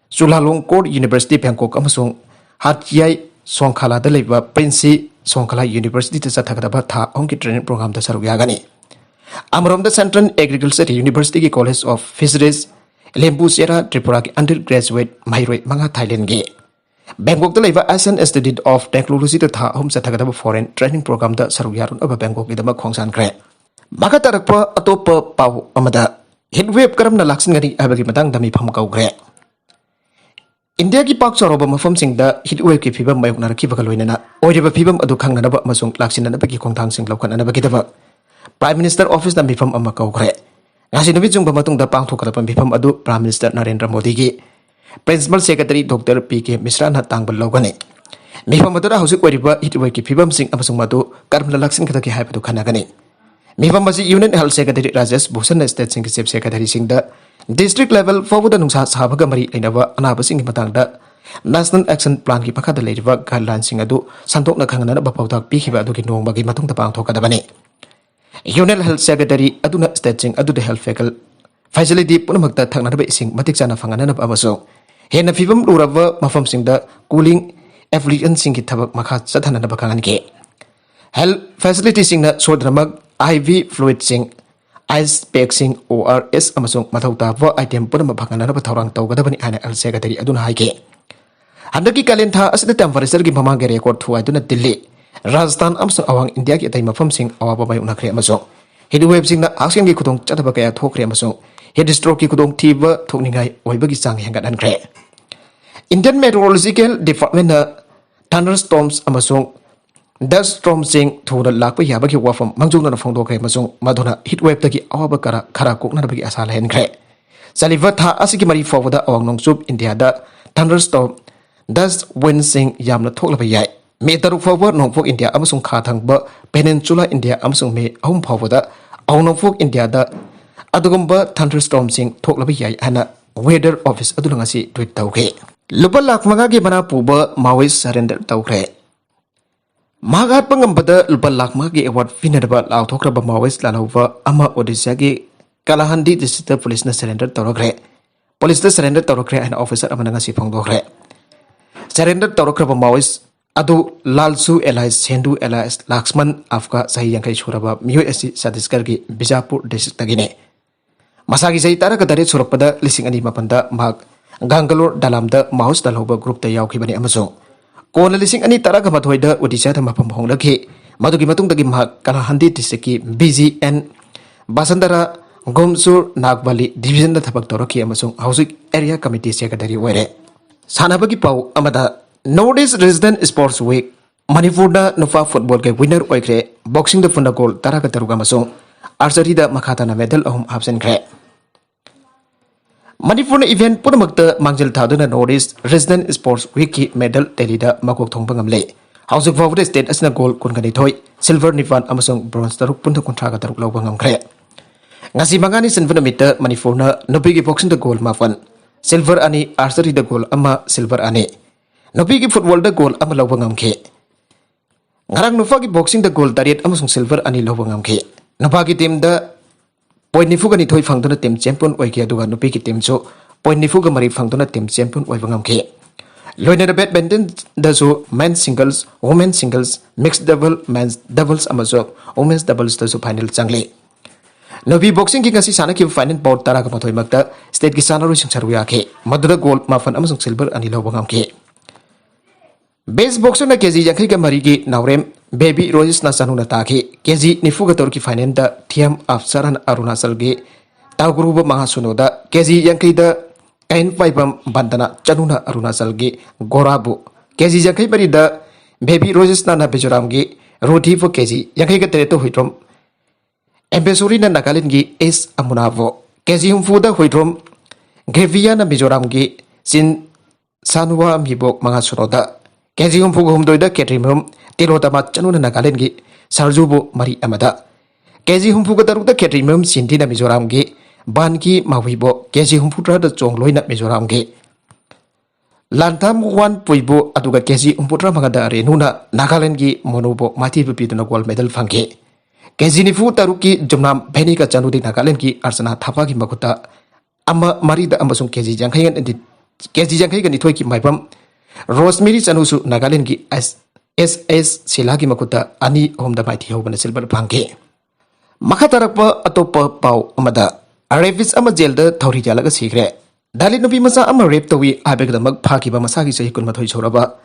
ꯆꯨꯂꯥꯂꯣꯡꯀꯣꯔ University ꯕꯦꯡꯀꯣꯛ ꯑꯃꯁꯨꯡ ꯍꯥꯠꯌꯥꯏ ꯁꯣꯡꯈꯥꯂꯥꯗ ꯂꯩꯕ ꯄ꯭ꯔꯤꯟꯁꯤ ꯁꯣꯡꯈꯥꯂꯥ Universityꯗ ꯆꯠꯊꯒꯗꯕ ꯊꯥ ꯑꯍꯨꯝꯒꯤ training programꯗ ꯁꯔꯨꯛ ꯌꯥꯒꯅꯤ꯫ ꯑꯃꯔꯣꯝꯗ Central Agriculture Universityꯒꯤ College of Fisheries ꯂꯦꯝꯕꯨ Chera ꯇ꯭ꯔꯤꯄꯨꯔꯥꯒꯤ undergraduate ꯃꯍꯩꯔꯣꯏ ꯃꯉꯥ ꯊꯥꯏꯂꯦꯟꯒꯤ ꯕꯦꯡꯀꯣꯛꯇ ꯂꯩꯕ Asian Institute of Technologyꯗ ꯊꯥ ꯑꯍꯨꯝ ꯆꯠꯊꯒꯗꯕ foreign training programꯗ ꯁꯔꯨꯛ ꯌꯥꯔꯨꯅꯕ ꯕꯦꯡꯀꯣꯛꯀꯤꯗꯃꯛ ꯈꯣꯡꯁꯥꯟꯈ꯭ꯔꯦ꯫ ꯃꯈꯥ ꯇꯥꯔꯛꯄ ꯑꯇꯣꯞꯄ ꯄꯥꯎ ꯑꯃꯗ, Heat wave ꯀꯔꯝꯅ ꯂꯥꯛꯁꯤꯟꯒꯅꯤ ꯍꯥꯏꯕꯒꯤ ꯃꯇꯥꯡꯗ ꯃꯤꯐꯝ ꯀꯧꯈ꯭ꯔꯦ꯫ ꯏꯟꯗꯤꯌꯥꯒꯤ ꯄꯥꯛ ꯆꯥꯎꯔꯕ ꯃꯐꯝꯁꯤꯡꯗ heat wave ꯀꯤ ꯐꯤꯕꯝ ꯃꯥꯌꯣꯛꯅꯔꯛꯈꯤꯕꯒ ꯂꯣꯏꯅꯅ ꯑꯣꯏꯔꯤꯕ ꯐꯤꯕꯝ ꯑꯗꯨ ꯈꯪꯅꯅꯕ ꯑꯃꯁꯨꯡ ꯂꯥꯛꯁꯤꯟꯅꯅꯕꯒꯤ ꯈꯣꯡꯊꯥꯡꯁꯤꯡ ꯂꯧꯈꯠꯅꯅꯕꯒꯤꯗꯃꯛ Prime Minister Office ꯅ ꯃꯤꯐꯝ ꯑꯃ ꯀꯧꯈ꯭ꯔꯦ꯫ ꯉꯁꯤ ꯅꯨꯃꯤꯠ ꯌꯨꯡꯕ ꯃꯇꯨꯡꯗ ꯄꯥꯡꯊꯣꯛꯀꯗꯕ ꯃꯤꯐꯝ ꯑꯗꯨ Prime Minister ꯅꯔꯦꯟꯗ꯭ꯔ ꯃꯣꯗꯤꯒꯤ Principal Secretary Doctor P K ꯃꯤꯁ꯭ꯔꯥꯅ ꯇꯥꯡꯕ ꯂꯧꯒꯅꯤ꯫ ꯃꯤꯐꯝ ꯑꯗꯨꯗ ꯍꯧꯖꯤꯛ ꯑꯣꯏꯔꯤꯕ heat wave ꯀꯤ ꯐꯤꯕꯝꯁꯤꯡ ꯑꯃꯁꯨꯡ ꯃꯗꯨ ꯀꯔꯝꯅ ꯂꯥꯛꯁꯤꯟꯒꯗꯒꯦ ꯍꯥꯏꯕꯗꯨ ꯈꯟꯅꯒꯅꯤ꯫ ꯃꯤꯐꯝ ꯑꯁꯤ Union Health Secretary Rajesh ꯚꯨꯁꯟꯅ state ꯁꯤꯡꯒꯤ chief secretary ꯁꯤꯡꯗ district level ꯐꯥꯎꯕꯗ ꯅꯨꯡꯁꯥ ꯁꯥꯕꯒ ꯃꯔꯤ ꯂꯩꯅꯕ ꯑꯅꯥꯕꯁꯤꯡꯒꯤ ꯃꯇꯥꯡꯗ National Action Plan ꯒꯤ ꯃꯈꯥꯗ ꯂꯩꯔꯤꯕ guideline ꯁꯤꯡ ꯑꯗꯨ ꯁꯟꯗꯣꯛꯅ ꯈꯪꯅꯅꯕ ꯄꯥꯎꯇꯥꯛ ꯄꯤꯈꯤꯕ ꯑꯗꯨꯒꯤ ꯅꯣꯡꯃꯒꯤ ꯃꯇꯨꯡꯗ ꯄꯥꯡꯊꯣꯛꯀꯗꯕꯅꯤ꯫ Union Health Secretary ꯑꯗꯨꯅ state ꯁꯤꯡ ꯑꯗꯨꯗ health facil-, facility ꯄꯨꯝꯅꯃꯛꯇ ꯊꯛꯅꯅꯕ ꯏꯁꯤꯡ ꯃꯇꯤꯛ ꯆꯥꯅ ꯐꯪꯍꯟꯅꯕ ꯑꯃꯁꯨꯡ ꯍꯦꯟꯅ ꯐꯤꯕꯝ ꯂꯨꯔꯕ ꯃꯐꯝꯁꯤꯡꯗ cooling application ꯁꯤꯡꯒꯤ ꯊꯕꯛ ꯃꯈꯥ ꯆꯠꯊꯅꯅꯕ ꯈꯪꯍꯟꯈꯤ꯫ Health facility ꯁꯤꯡꯅ ꯁꯣꯏꯗꯅꯃꯛ I V fluid ꯁꯤꯡ, ice pack ꯁꯤꯡ, O R S ꯑꯃꯁꯨꯡ ꯃꯊꯧ ꯇꯥꯕ item ꯄꯨꯝꯅꯃꯛ ꯐꯪꯍꯟꯅꯕ ꯊꯧꯔꯥꯡ ꯇꯧꯒꯗꯕꯅꯤ ꯍꯥꯏꯅ health secretary ꯑꯗꯨꯅ ꯍꯥꯏꯈꯤ꯫ ꯍꯟꯗꯛꯀꯤ ꯀꯥꯂꯦꯟ ꯊꯥ ꯑꯁꯤꯗ temperature ꯒꯤ ꯃꯃꯥꯡꯒꯤ record ꯊꯨꯒꯥꯏꯗꯨꯅ ꯗꯤꯜꯂꯤ, ꯔꯥꯖꯁꯊꯥꯟ ꯑꯃꯁꯨꯡ ꯑꯋꯥꯡ ꯏꯟꯗꯤꯌꯥꯒꯤ ꯑꯇꯩ ꯃꯐꯝꯁꯤꯡ ꯑꯋꯥꯕ ꯃꯥꯌꯣꯛꯅꯈ꯭ꯔꯦ ꯑꯃꯁꯨꯡ heat wave ꯁꯤꯡꯅ ꯍꯛꯁꯦꯜꯒꯤ ꯈꯨꯗꯣꯡꯆꯥꯗꯕ ꯀꯌꯥ ꯊꯣꯛꯈ꯭ꯔꯦ ꯑꯃꯁꯨꯡ heat stroke ꯀꯤ ꯈꯨꯗꯣꯡꯊꯤꯕ ꯊꯣꯛꯅꯤꯡꯉꯥꯏ ꯑꯣꯏꯕꯒꯤ ꯆꯥꯡ ꯍꯦꯟꯒꯠꯍꯟꯈ꯭ꯔꯦ꯫ Indian Meteorological Department ꯅ thunderstorms ꯑꯃꯁꯨꯡ dust storm ꯁꯤꯡ ꯊꯨꯅ ꯂꯥꯛꯄ ꯌꯥꯕꯒꯤ ꯋꯥꯐꯝ ꯃꯥꯡꯖꯧꯅꯅ ꯐꯣꯡꯗꯣꯛꯈ꯭ꯔꯦ ꯑꯃꯁꯨꯡ ꯃꯗꯨꯅ heat wave ꯇꯒꯤ ꯑꯋꯥꯕ ꯀꯔꯥ ꯈꯔ ꯀꯣꯛꯅꯅꯕꯒꯤ ꯑꯥꯁꯥ ꯂꯩꯍꯟꯈ꯭ꯔꯦ꯫ ꯆꯠꯂꯤꯕ ꯊꯥ ꯑꯁꯤꯒꯤ ꯃꯔꯤ ꯐꯥꯎꯕꯗ ꯑꯋꯥꯡ ꯅꯣꯡꯆꯨꯞ ꯏꯟꯗꯤꯌꯥꯗ thunderstorm, dust wind ꯁꯤꯡ ꯌꯥꯝꯅ ꯊꯣꯛꯂꯕ ꯌꯥꯏ꯫ ꯃꯦ ꯇꯔꯨꯛ ꯐꯥꯎꯕ ꯅꯣꯡꯄꯣꯛ ꯏꯟꯗꯤꯌꯥ ꯑꯃꯁꯨꯡ ꯈꯥ ꯊꯪꯕ Peninsula ꯏꯟꯗꯤꯌꯥ ꯑꯃꯁꯨꯡ ꯃꯦ ꯑꯍꯨꯝ ꯐꯥꯎꯕꯗ ꯑꯋꯥꯡ ꯅꯣꯡꯄꯣꯛ ꯏꯟꯗꯤꯌꯥꯗ ꯑꯗꯨꯒꯨꯝꯕ thunderstorm ꯁꯤꯡ ꯊꯣꯛꯂꯕ ꯌꯥꯏ ꯍꯥꯏꯅ weather office ꯑꯗꯨꯅ ꯉꯁꯤ tweet ꯇꯧꯈꯤ꯫ ꯂꯨꯄꯥ ꯂꯥꯈ ꯃꯉꯥꯒꯤ ꯃꯅꯥ ꯄꯨꯕ Maoist surrender ꯇꯧꯈ꯭ꯔꯦ꯫ ꯃꯍꯥꯛ ꯍꯥꯠꯄ ꯉꯝꯕꯗ ꯂꯨꯄꯥ ꯂꯥꯈ ꯃꯉꯥꯒꯤ award ꯄꯤꯅꯅꯕ ꯂꯥꯎꯊꯣꯛꯈ꯭ꯔꯕ Maoist ꯂꯥꯜꯍꯧꯕ ꯑꯃ Odisha ꯒꯤ Kalahandi district ꯇ police ꯅ surrender ꯇꯧꯔꯛꯈ꯭ꯔꯦ꯫ Police ꯇ surrender ꯇꯧꯔꯛꯈ꯭ꯔꯦ ꯍꯥꯏꯅ officer ꯑꯃꯅ ꯉꯁꯤ ꯐꯣꯡꯗꯣꯛꯈ꯭ꯔꯦ꯫ Surrender ꯇꯧꯔꯛꯈ꯭ꯔꯕ Maoist ꯑꯗꯨ ꯂꯥꯜꯁꯨ alias ꯁꯦꯟꯗꯨ alias ꯂꯥꯛꯁꯃꯟ ꯑꯐꯀꯥ ꯆꯍꯤ ꯌꯥꯡꯈꯩ ꯁꯨꯔꯕ ꯃꯤꯑꯣꯏ ꯑꯁꯤ ꯆꯇꯤꯁꯒꯔꯒꯤ ꯕꯤꯖꯥꯄꯨꯔ district ꯇꯒꯤꯅꯤ꯫ ꯃꯁꯥꯒꯤ ꯆꯍꯤ ꯇꯔꯥꯒ ꯇꯔꯦꯠ ꯁꯨꯔꯛꯄꯗ ꯂꯤꯁꯤꯡ ꯑꯅꯤ ꯃꯥꯄꯟꯗ ꯃꯍꯥꯛ ꯒꯥꯡꯒꯂꯣꯔ ꯗꯂꯥꯝꯗ Maoist ꯂꯥꯜꯍꯧꯕ group ꯇ ꯌꯥꯎꯈꯤꯕꯅꯤ ꯑꯃꯁꯨꯡ ꯀꯣꯟꯅ ꯂꯤꯁꯤꯡ ꯑꯅꯤ ꯇꯔꯥꯒ ꯃꯥꯊꯣꯏꯗ Odisha ꯗ ꯃꯐꯝ ꯍꯣꯡꯂꯛꯈꯤ꯫ ꯃꯗꯨꯒꯤ ꯃꯇꯨꯡꯗꯒꯤ ꯃꯍꯥꯛ Kalahandi district ꯀꯤ B G N ꯕꯥꯁꯟꯗꯔꯥ ꯒꯣꯝꯆꯨꯔ ꯅꯥꯒꯕꯂꯤ ꯗꯤꯕꯤꯖꯟꯗ ꯊꯕꯛ ꯇꯧꯔꯛꯈꯤ ꯑꯃꯁꯨꯡ ꯍꯧꯖꯤꯛ ꯑꯦꯔꯤꯌꯥ ꯀꯃꯤꯇꯤ ꯁꯦꯀ꯭ꯔꯦꯇꯔꯤ ꯑꯣꯏꯔꯦ꯫ ꯁꯥꯟꯅꯕꯒꯤ ꯄꯥꯎ ꯑꯃꯗ, north east resident sports week, ꯃꯅꯤꯄꯨꯔꯗ ꯅꯨꯄꯥ ꯐꯨꯠꯕꯣꯜꯒꯤ ꯋꯤꯅꯔ ꯑꯣꯏꯈ꯭ꯔꯦ꯫ ꯕꯣꯛꯁꯤꯡꯗ ꯐꯨꯅ ꯒꯣꯜ ꯇꯔꯥꯒ ꯇꯔꯨꯛ ꯑꯃꯁꯨꯡ ꯑꯥꯔꯆꯔꯤꯗ ꯃꯈꯥ ꯇꯥꯅ ꯃꯦꯗꯜ ꯑꯍꯨꯝ ꯍꯥꯞꯆꯤꯟꯈ꯭ꯔꯦ꯫ ꯃꯅꯤꯄꯨꯔꯅ ꯏꯚꯦꯟꯠ ꯄꯨꯝꯅꯃꯛꯇ ꯃꯥꯡꯖꯤꯜ ꯊꯥꯗꯨꯅ ꯅꯣꯔꯠ ꯏꯁ ꯔꯤꯖꯅꯦꯜ ꯁ꯭ꯄꯣꯔꯠꯁ ꯋꯤꯛꯀꯤ ꯃꯦꯗꯜ ꯇꯦꯂꯤꯗ ꯃꯀꯣꯛ ꯊꯣꯡꯕ ꯉꯝꯂꯦ꯫ ꯍꯧꯖꯤꯛ ꯐꯥꯎꯕꯗ ꯁ꯭ꯇꯦꯠ ꯑꯁꯤꯅ ꯒꯣꯜ ꯀꯨꯟꯒ ꯅꯤꯊꯣꯏ, ꯁꯤꯜꯚꯔ ꯅꯤꯄꯥꯟ ꯑꯃꯁꯨꯡ ꯕ꯭ꯔꯣꯟꯖ ꯇꯔꯨꯛ, ꯄꯨꯟꯅ ꯀꯨꯟꯊ꯭ꯔꯥꯒ ꯇꯔꯨꯛ ꯂꯧꯕ ꯉꯝꯈ꯭ꯔꯦ꯫ ꯉꯁꯤ ꯃꯉꯥꯅꯤ ꯆꯟꯕ ꯅꯨꯃꯤꯠꯇ ꯃꯅꯤꯄꯨꯔꯅ ꯅꯨꯄꯤꯒꯤ ꯕꯣꯛꯁꯤꯡꯗ ꯒꯣꯜ ꯃꯥꯄꯟ, ꯁꯤꯜꯚꯔ ꯑꯅꯤ, ꯑꯥꯔꯆꯔꯤꯗ ꯒꯣꯜ ꯑꯃ, ꯁꯤꯜꯚꯔ ꯑꯅꯤ, ꯅꯨꯄꯤꯒꯤ ꯐꯨꯠꯕꯣꯜꯗ ꯒꯣꯜ ꯑꯃ ꯂꯧꯕ ꯉꯝꯈꯤ꯫ ꯉꯔꯥꯡ ꯅꯨꯄꯥꯒꯤ ꯕꯣꯛꯁꯤꯡꯗ ꯒꯣꯜ ꯇꯔꯦꯠ ꯑꯃꯁꯨꯡ ꯁꯤꯜꯚꯔ ꯑꯅꯤ ꯂꯧꯕ ꯉꯝꯈꯤ꯫ ꯅꯨꯄꯥꯒꯤ ꯇꯤꯝꯗ ꯄꯣꯏꯟꯠ ꯅꯤꯐꯨꯒ ꯅꯤꯊꯣꯏ ꯐꯪꯗꯨꯅ ꯇꯤꯝ ꯆꯦꯝꯄꯤꯌꯟ ꯑꯣꯏꯈꯤ, ꯑꯗꯨꯒ ꯅꯨꯄꯤꯒꯤ ꯇꯤꯝꯁꯨ ꯄꯣꯏꯟꯠ ꯅꯤꯐꯨꯒ ꯃꯔꯤ ꯐꯪꯗꯨꯅ ꯇꯤꯝ ꯆꯦꯝꯄꯤꯌꯟ ꯑꯣꯏꯕ ꯉꯝꯈꯤ꯫ ꯂꯣꯏꯅꯅ ꯕꯦꯗꯃꯤꯟꯇꯟꯗꯁꯨ ꯃꯦꯟ ꯁꯤꯡꯒꯜꯁ, ꯋꯨꯃꯦꯟ ꯁꯤꯡꯒꯜꯁ, ꯃꯤꯛꯁ ꯗꯕꯜ, ꯃꯦꯟꯁ ꯗꯕꯜꯁ ꯑꯃꯁꯨꯡ ꯋꯨꯃꯦꯟꯁ ꯗꯕꯜꯁꯇꯁꯨ ꯐꯥꯏꯅꯦꯜ ꯆꯪꯂꯤ꯫ ꯅꯨꯄꯤ ꯕꯣꯛꯁꯤꯡꯒꯤ ꯉꯁꯤ ꯁꯥꯟꯅꯈꯤꯕ ꯐꯥꯏꯅꯦꯜ ꯕꯥꯎꯠ ꯇꯔꯥꯒ ꯃꯥꯊꯣꯏ ꯃꯛꯇ ꯁ꯭ꯇꯦꯠꯀꯤ ꯁꯥꯟꯅꯔꯣꯏꯁꯤꯡ ꯁꯔꯨꯛ ꯌꯥꯈꯤ꯫ ꯃꯗꯨꯗ ꯒꯣꯜ ꯃꯥꯄꯟ ꯑꯃꯁꯨꯡ ꯁꯤꯜꯚꯔ ꯑꯅꯤ ꯂꯧꯕ ꯉꯝꯈꯤ꯫ ꯕꯦꯁ ꯕꯣꯛꯁꯔꯅ ꯀꯦꯖꯤ ꯌꯥꯡꯈꯩꯒ ꯃꯔꯤꯒꯤ ꯅꯥꯎꯔꯦꯝ ꯕꯦꯕꯤ ꯔꯣꯖꯦꯁꯅ ꯆꯅꯨꯅ ꯇꯥꯈꯤ꯫ ꯀꯦꯖꯤ ꯅꯤꯐꯨꯒ ꯇꯔꯨꯛꯀꯤ ꯐꯥꯏꯅꯦꯜꯗ ꯊꯤꯌꯥꯝ ꯑꯞꯁꯔꯥꯅ ꯑꯔꯨꯅꯥꯆꯜꯒꯤ ꯇꯥꯎꯒ꯭ꯔꯨꯕ ꯃꯉꯥ ꯁꯨꯅꯣꯗ, ꯀꯦꯖꯤ ꯌꯥꯡꯈꯩꯗ ꯀꯥꯏꯟꯄꯥꯏꯕꯝ ꯕꯟꯗꯅ ꯆꯅꯨꯅ ꯑꯔꯨꯅꯥꯆꯜꯒꯤ ꯒꯣꯔꯥꯕꯨ, ꯀꯦꯖꯤ ꯌꯥꯡꯈꯩ ꯃꯔꯤꯗ ꯕꯦꯕꯤ ꯔꯣꯖꯦꯁꯅ ꯃꯤꯖꯣꯔꯥꯝꯒꯤ ꯔꯨꯊꯤꯕꯨ, ꯀꯦꯖꯤ ꯌꯥꯡꯈꯩꯒ ꯇꯔꯦꯠꯇ ꯍꯨꯏꯗ꯭ꯔꯣꯝ ꯑꯦꯝꯕꯦꯁꯣꯔꯤꯅ ꯅꯥꯒꯥꯂꯦꯟꯒꯤ ꯑꯦꯁ ꯑꯃꯨꯅꯥꯕꯨ, ꯀꯦꯖꯤ ꯍꯨꯝꯐꯨꯗ ꯍꯨꯏꯗ꯭ꯔꯣꯝ ꯒ꯭ꯔꯦꯚꯤꯌꯥꯅ ꯃꯤꯖꯣꯔꯥꯝꯒꯤ ꯆꯤꯟ ꯁꯥꯅꯨꯋꯥ ꯃꯤꯕꯣꯛ ꯃꯉꯥ ꯁꯨꯅꯣꯗ, ꯀꯦꯖꯤ ꯍꯨꯝꯐꯨꯒ ꯍꯨꯝꯗꯣꯏꯗ ꯀꯦꯇ꯭ꯔꯤꯃꯌꯨꯝ ꯇꯤꯂꯣꯇꯃꯥ ꯆꯅꯨꯅ ꯅꯥꯒꯥꯂꯦꯟꯒꯤ ꯁꯥꯔꯖꯨꯕꯨ ꯃꯔꯤ ꯑꯃꯗ, ꯀꯦꯖꯤ ꯍꯨꯝꯐꯨꯒ ꯇꯔꯨꯛꯇ ꯀꯦꯇ꯭ꯔꯤꯃꯌꯨꯝ ꯁꯤꯟꯗꯤꯅ ꯃꯤꯖꯣꯔꯥꯝꯒꯤ ꯕꯥꯟꯀꯤ ꯃꯥꯋꯤꯕꯨ, ꯀꯦꯖꯤ ꯍꯨꯝꯐꯨꯇꯔꯥꯗ ꯆꯣꯡꯂꯣꯏꯅ ꯃꯤꯖꯣꯔꯥꯝꯒꯤ ꯂꯥꯟꯊꯥꯝ ꯋꯥꯟ ꯄꯨꯏꯕꯨ, ꯑꯗꯨꯒ ꯀꯦꯖꯤ ꯍꯨꯝꯐꯨꯇꯔꯥ ꯃꯉꯥꯗ ꯔꯦꯅꯨꯅ ꯅꯥꯒꯥꯂꯦꯟꯒꯤ ꯃꯣꯅꯨꯕꯨ ꯃꯥꯏꯊꯤꯕ ꯄꯤꯗꯨꯅ ꯒꯣꯜ ꯃꯦꯗꯜ ꯐꯪꯈꯤ꯫ ꯀꯦꯖꯤ ꯅꯤꯐꯨ ꯇꯔꯨꯛꯀꯤ ꯖꯨꯝꯅꯥꯝ ꯚꯦꯅꯤꯒ ꯆꯅꯨꯗꯤ ꯅꯥꯒꯥꯂꯦꯟꯒꯤ ꯑꯔꯆꯅꯥ ꯊꯥꯄꯥꯒꯤ ꯃꯈꯨꯠꯇ ꯑꯃ ꯃꯔꯤꯗ ꯑꯃꯁꯨꯡ ꯀꯦꯖꯤ ꯌꯥꯡꯈꯩꯒ ꯅꯤꯊꯣꯏ, ꯀꯦꯖꯤ ꯌꯥꯡꯈꯩꯒ ꯅꯤꯊꯣꯏꯒꯤ ꯃꯥꯏꯕꯝ ꯔꯣꯁꯃꯦꯔꯤ ꯆꯅꯨꯁꯨ ꯅꯥꯒꯥꯂꯦꯟꯒꯤ ꯑꯦꯁ, ꯑꯦꯁ ꯑꯦꯁ ꯁꯤꯂꯥꯒꯤ ꯃꯈꯨꯠꯇ ꯑꯅꯤ ꯑꯍꯨꯝꯗ ꯃꯥꯏꯊꯤꯍꯧꯕꯅ ꯁꯤꯜꯚꯔ ꯐꯪꯈꯤ꯫ ꯃꯈꯥ ꯇꯥꯔꯛꯄ ꯑꯇꯣꯞꯄ ꯄꯥꯎ ꯑꯃꯗ, ꯔꯦꯄꯤꯁ ꯑꯃ ꯖꯦꯜꯗ ꯊꯧꯔꯤ ꯌꯥꯜꯂꯒ ꯁꯤꯈ꯭ꯔꯦ꯫ ꯗꯂꯤꯠ ꯅꯨꯄꯤ ꯃꯆꯥ ꯑꯃ ꯔꯦꯞ ꯇꯧꯏ ꯍꯥꯏꯕꯒꯤꯗꯃꯛ ꯐꯥꯈꯤꯕ ꯃꯁꯥꯒꯤ ꯆꯍꯤ ꯀꯨꯟꯃꯥꯊꯣꯏ ꯁꯨꯔꯕ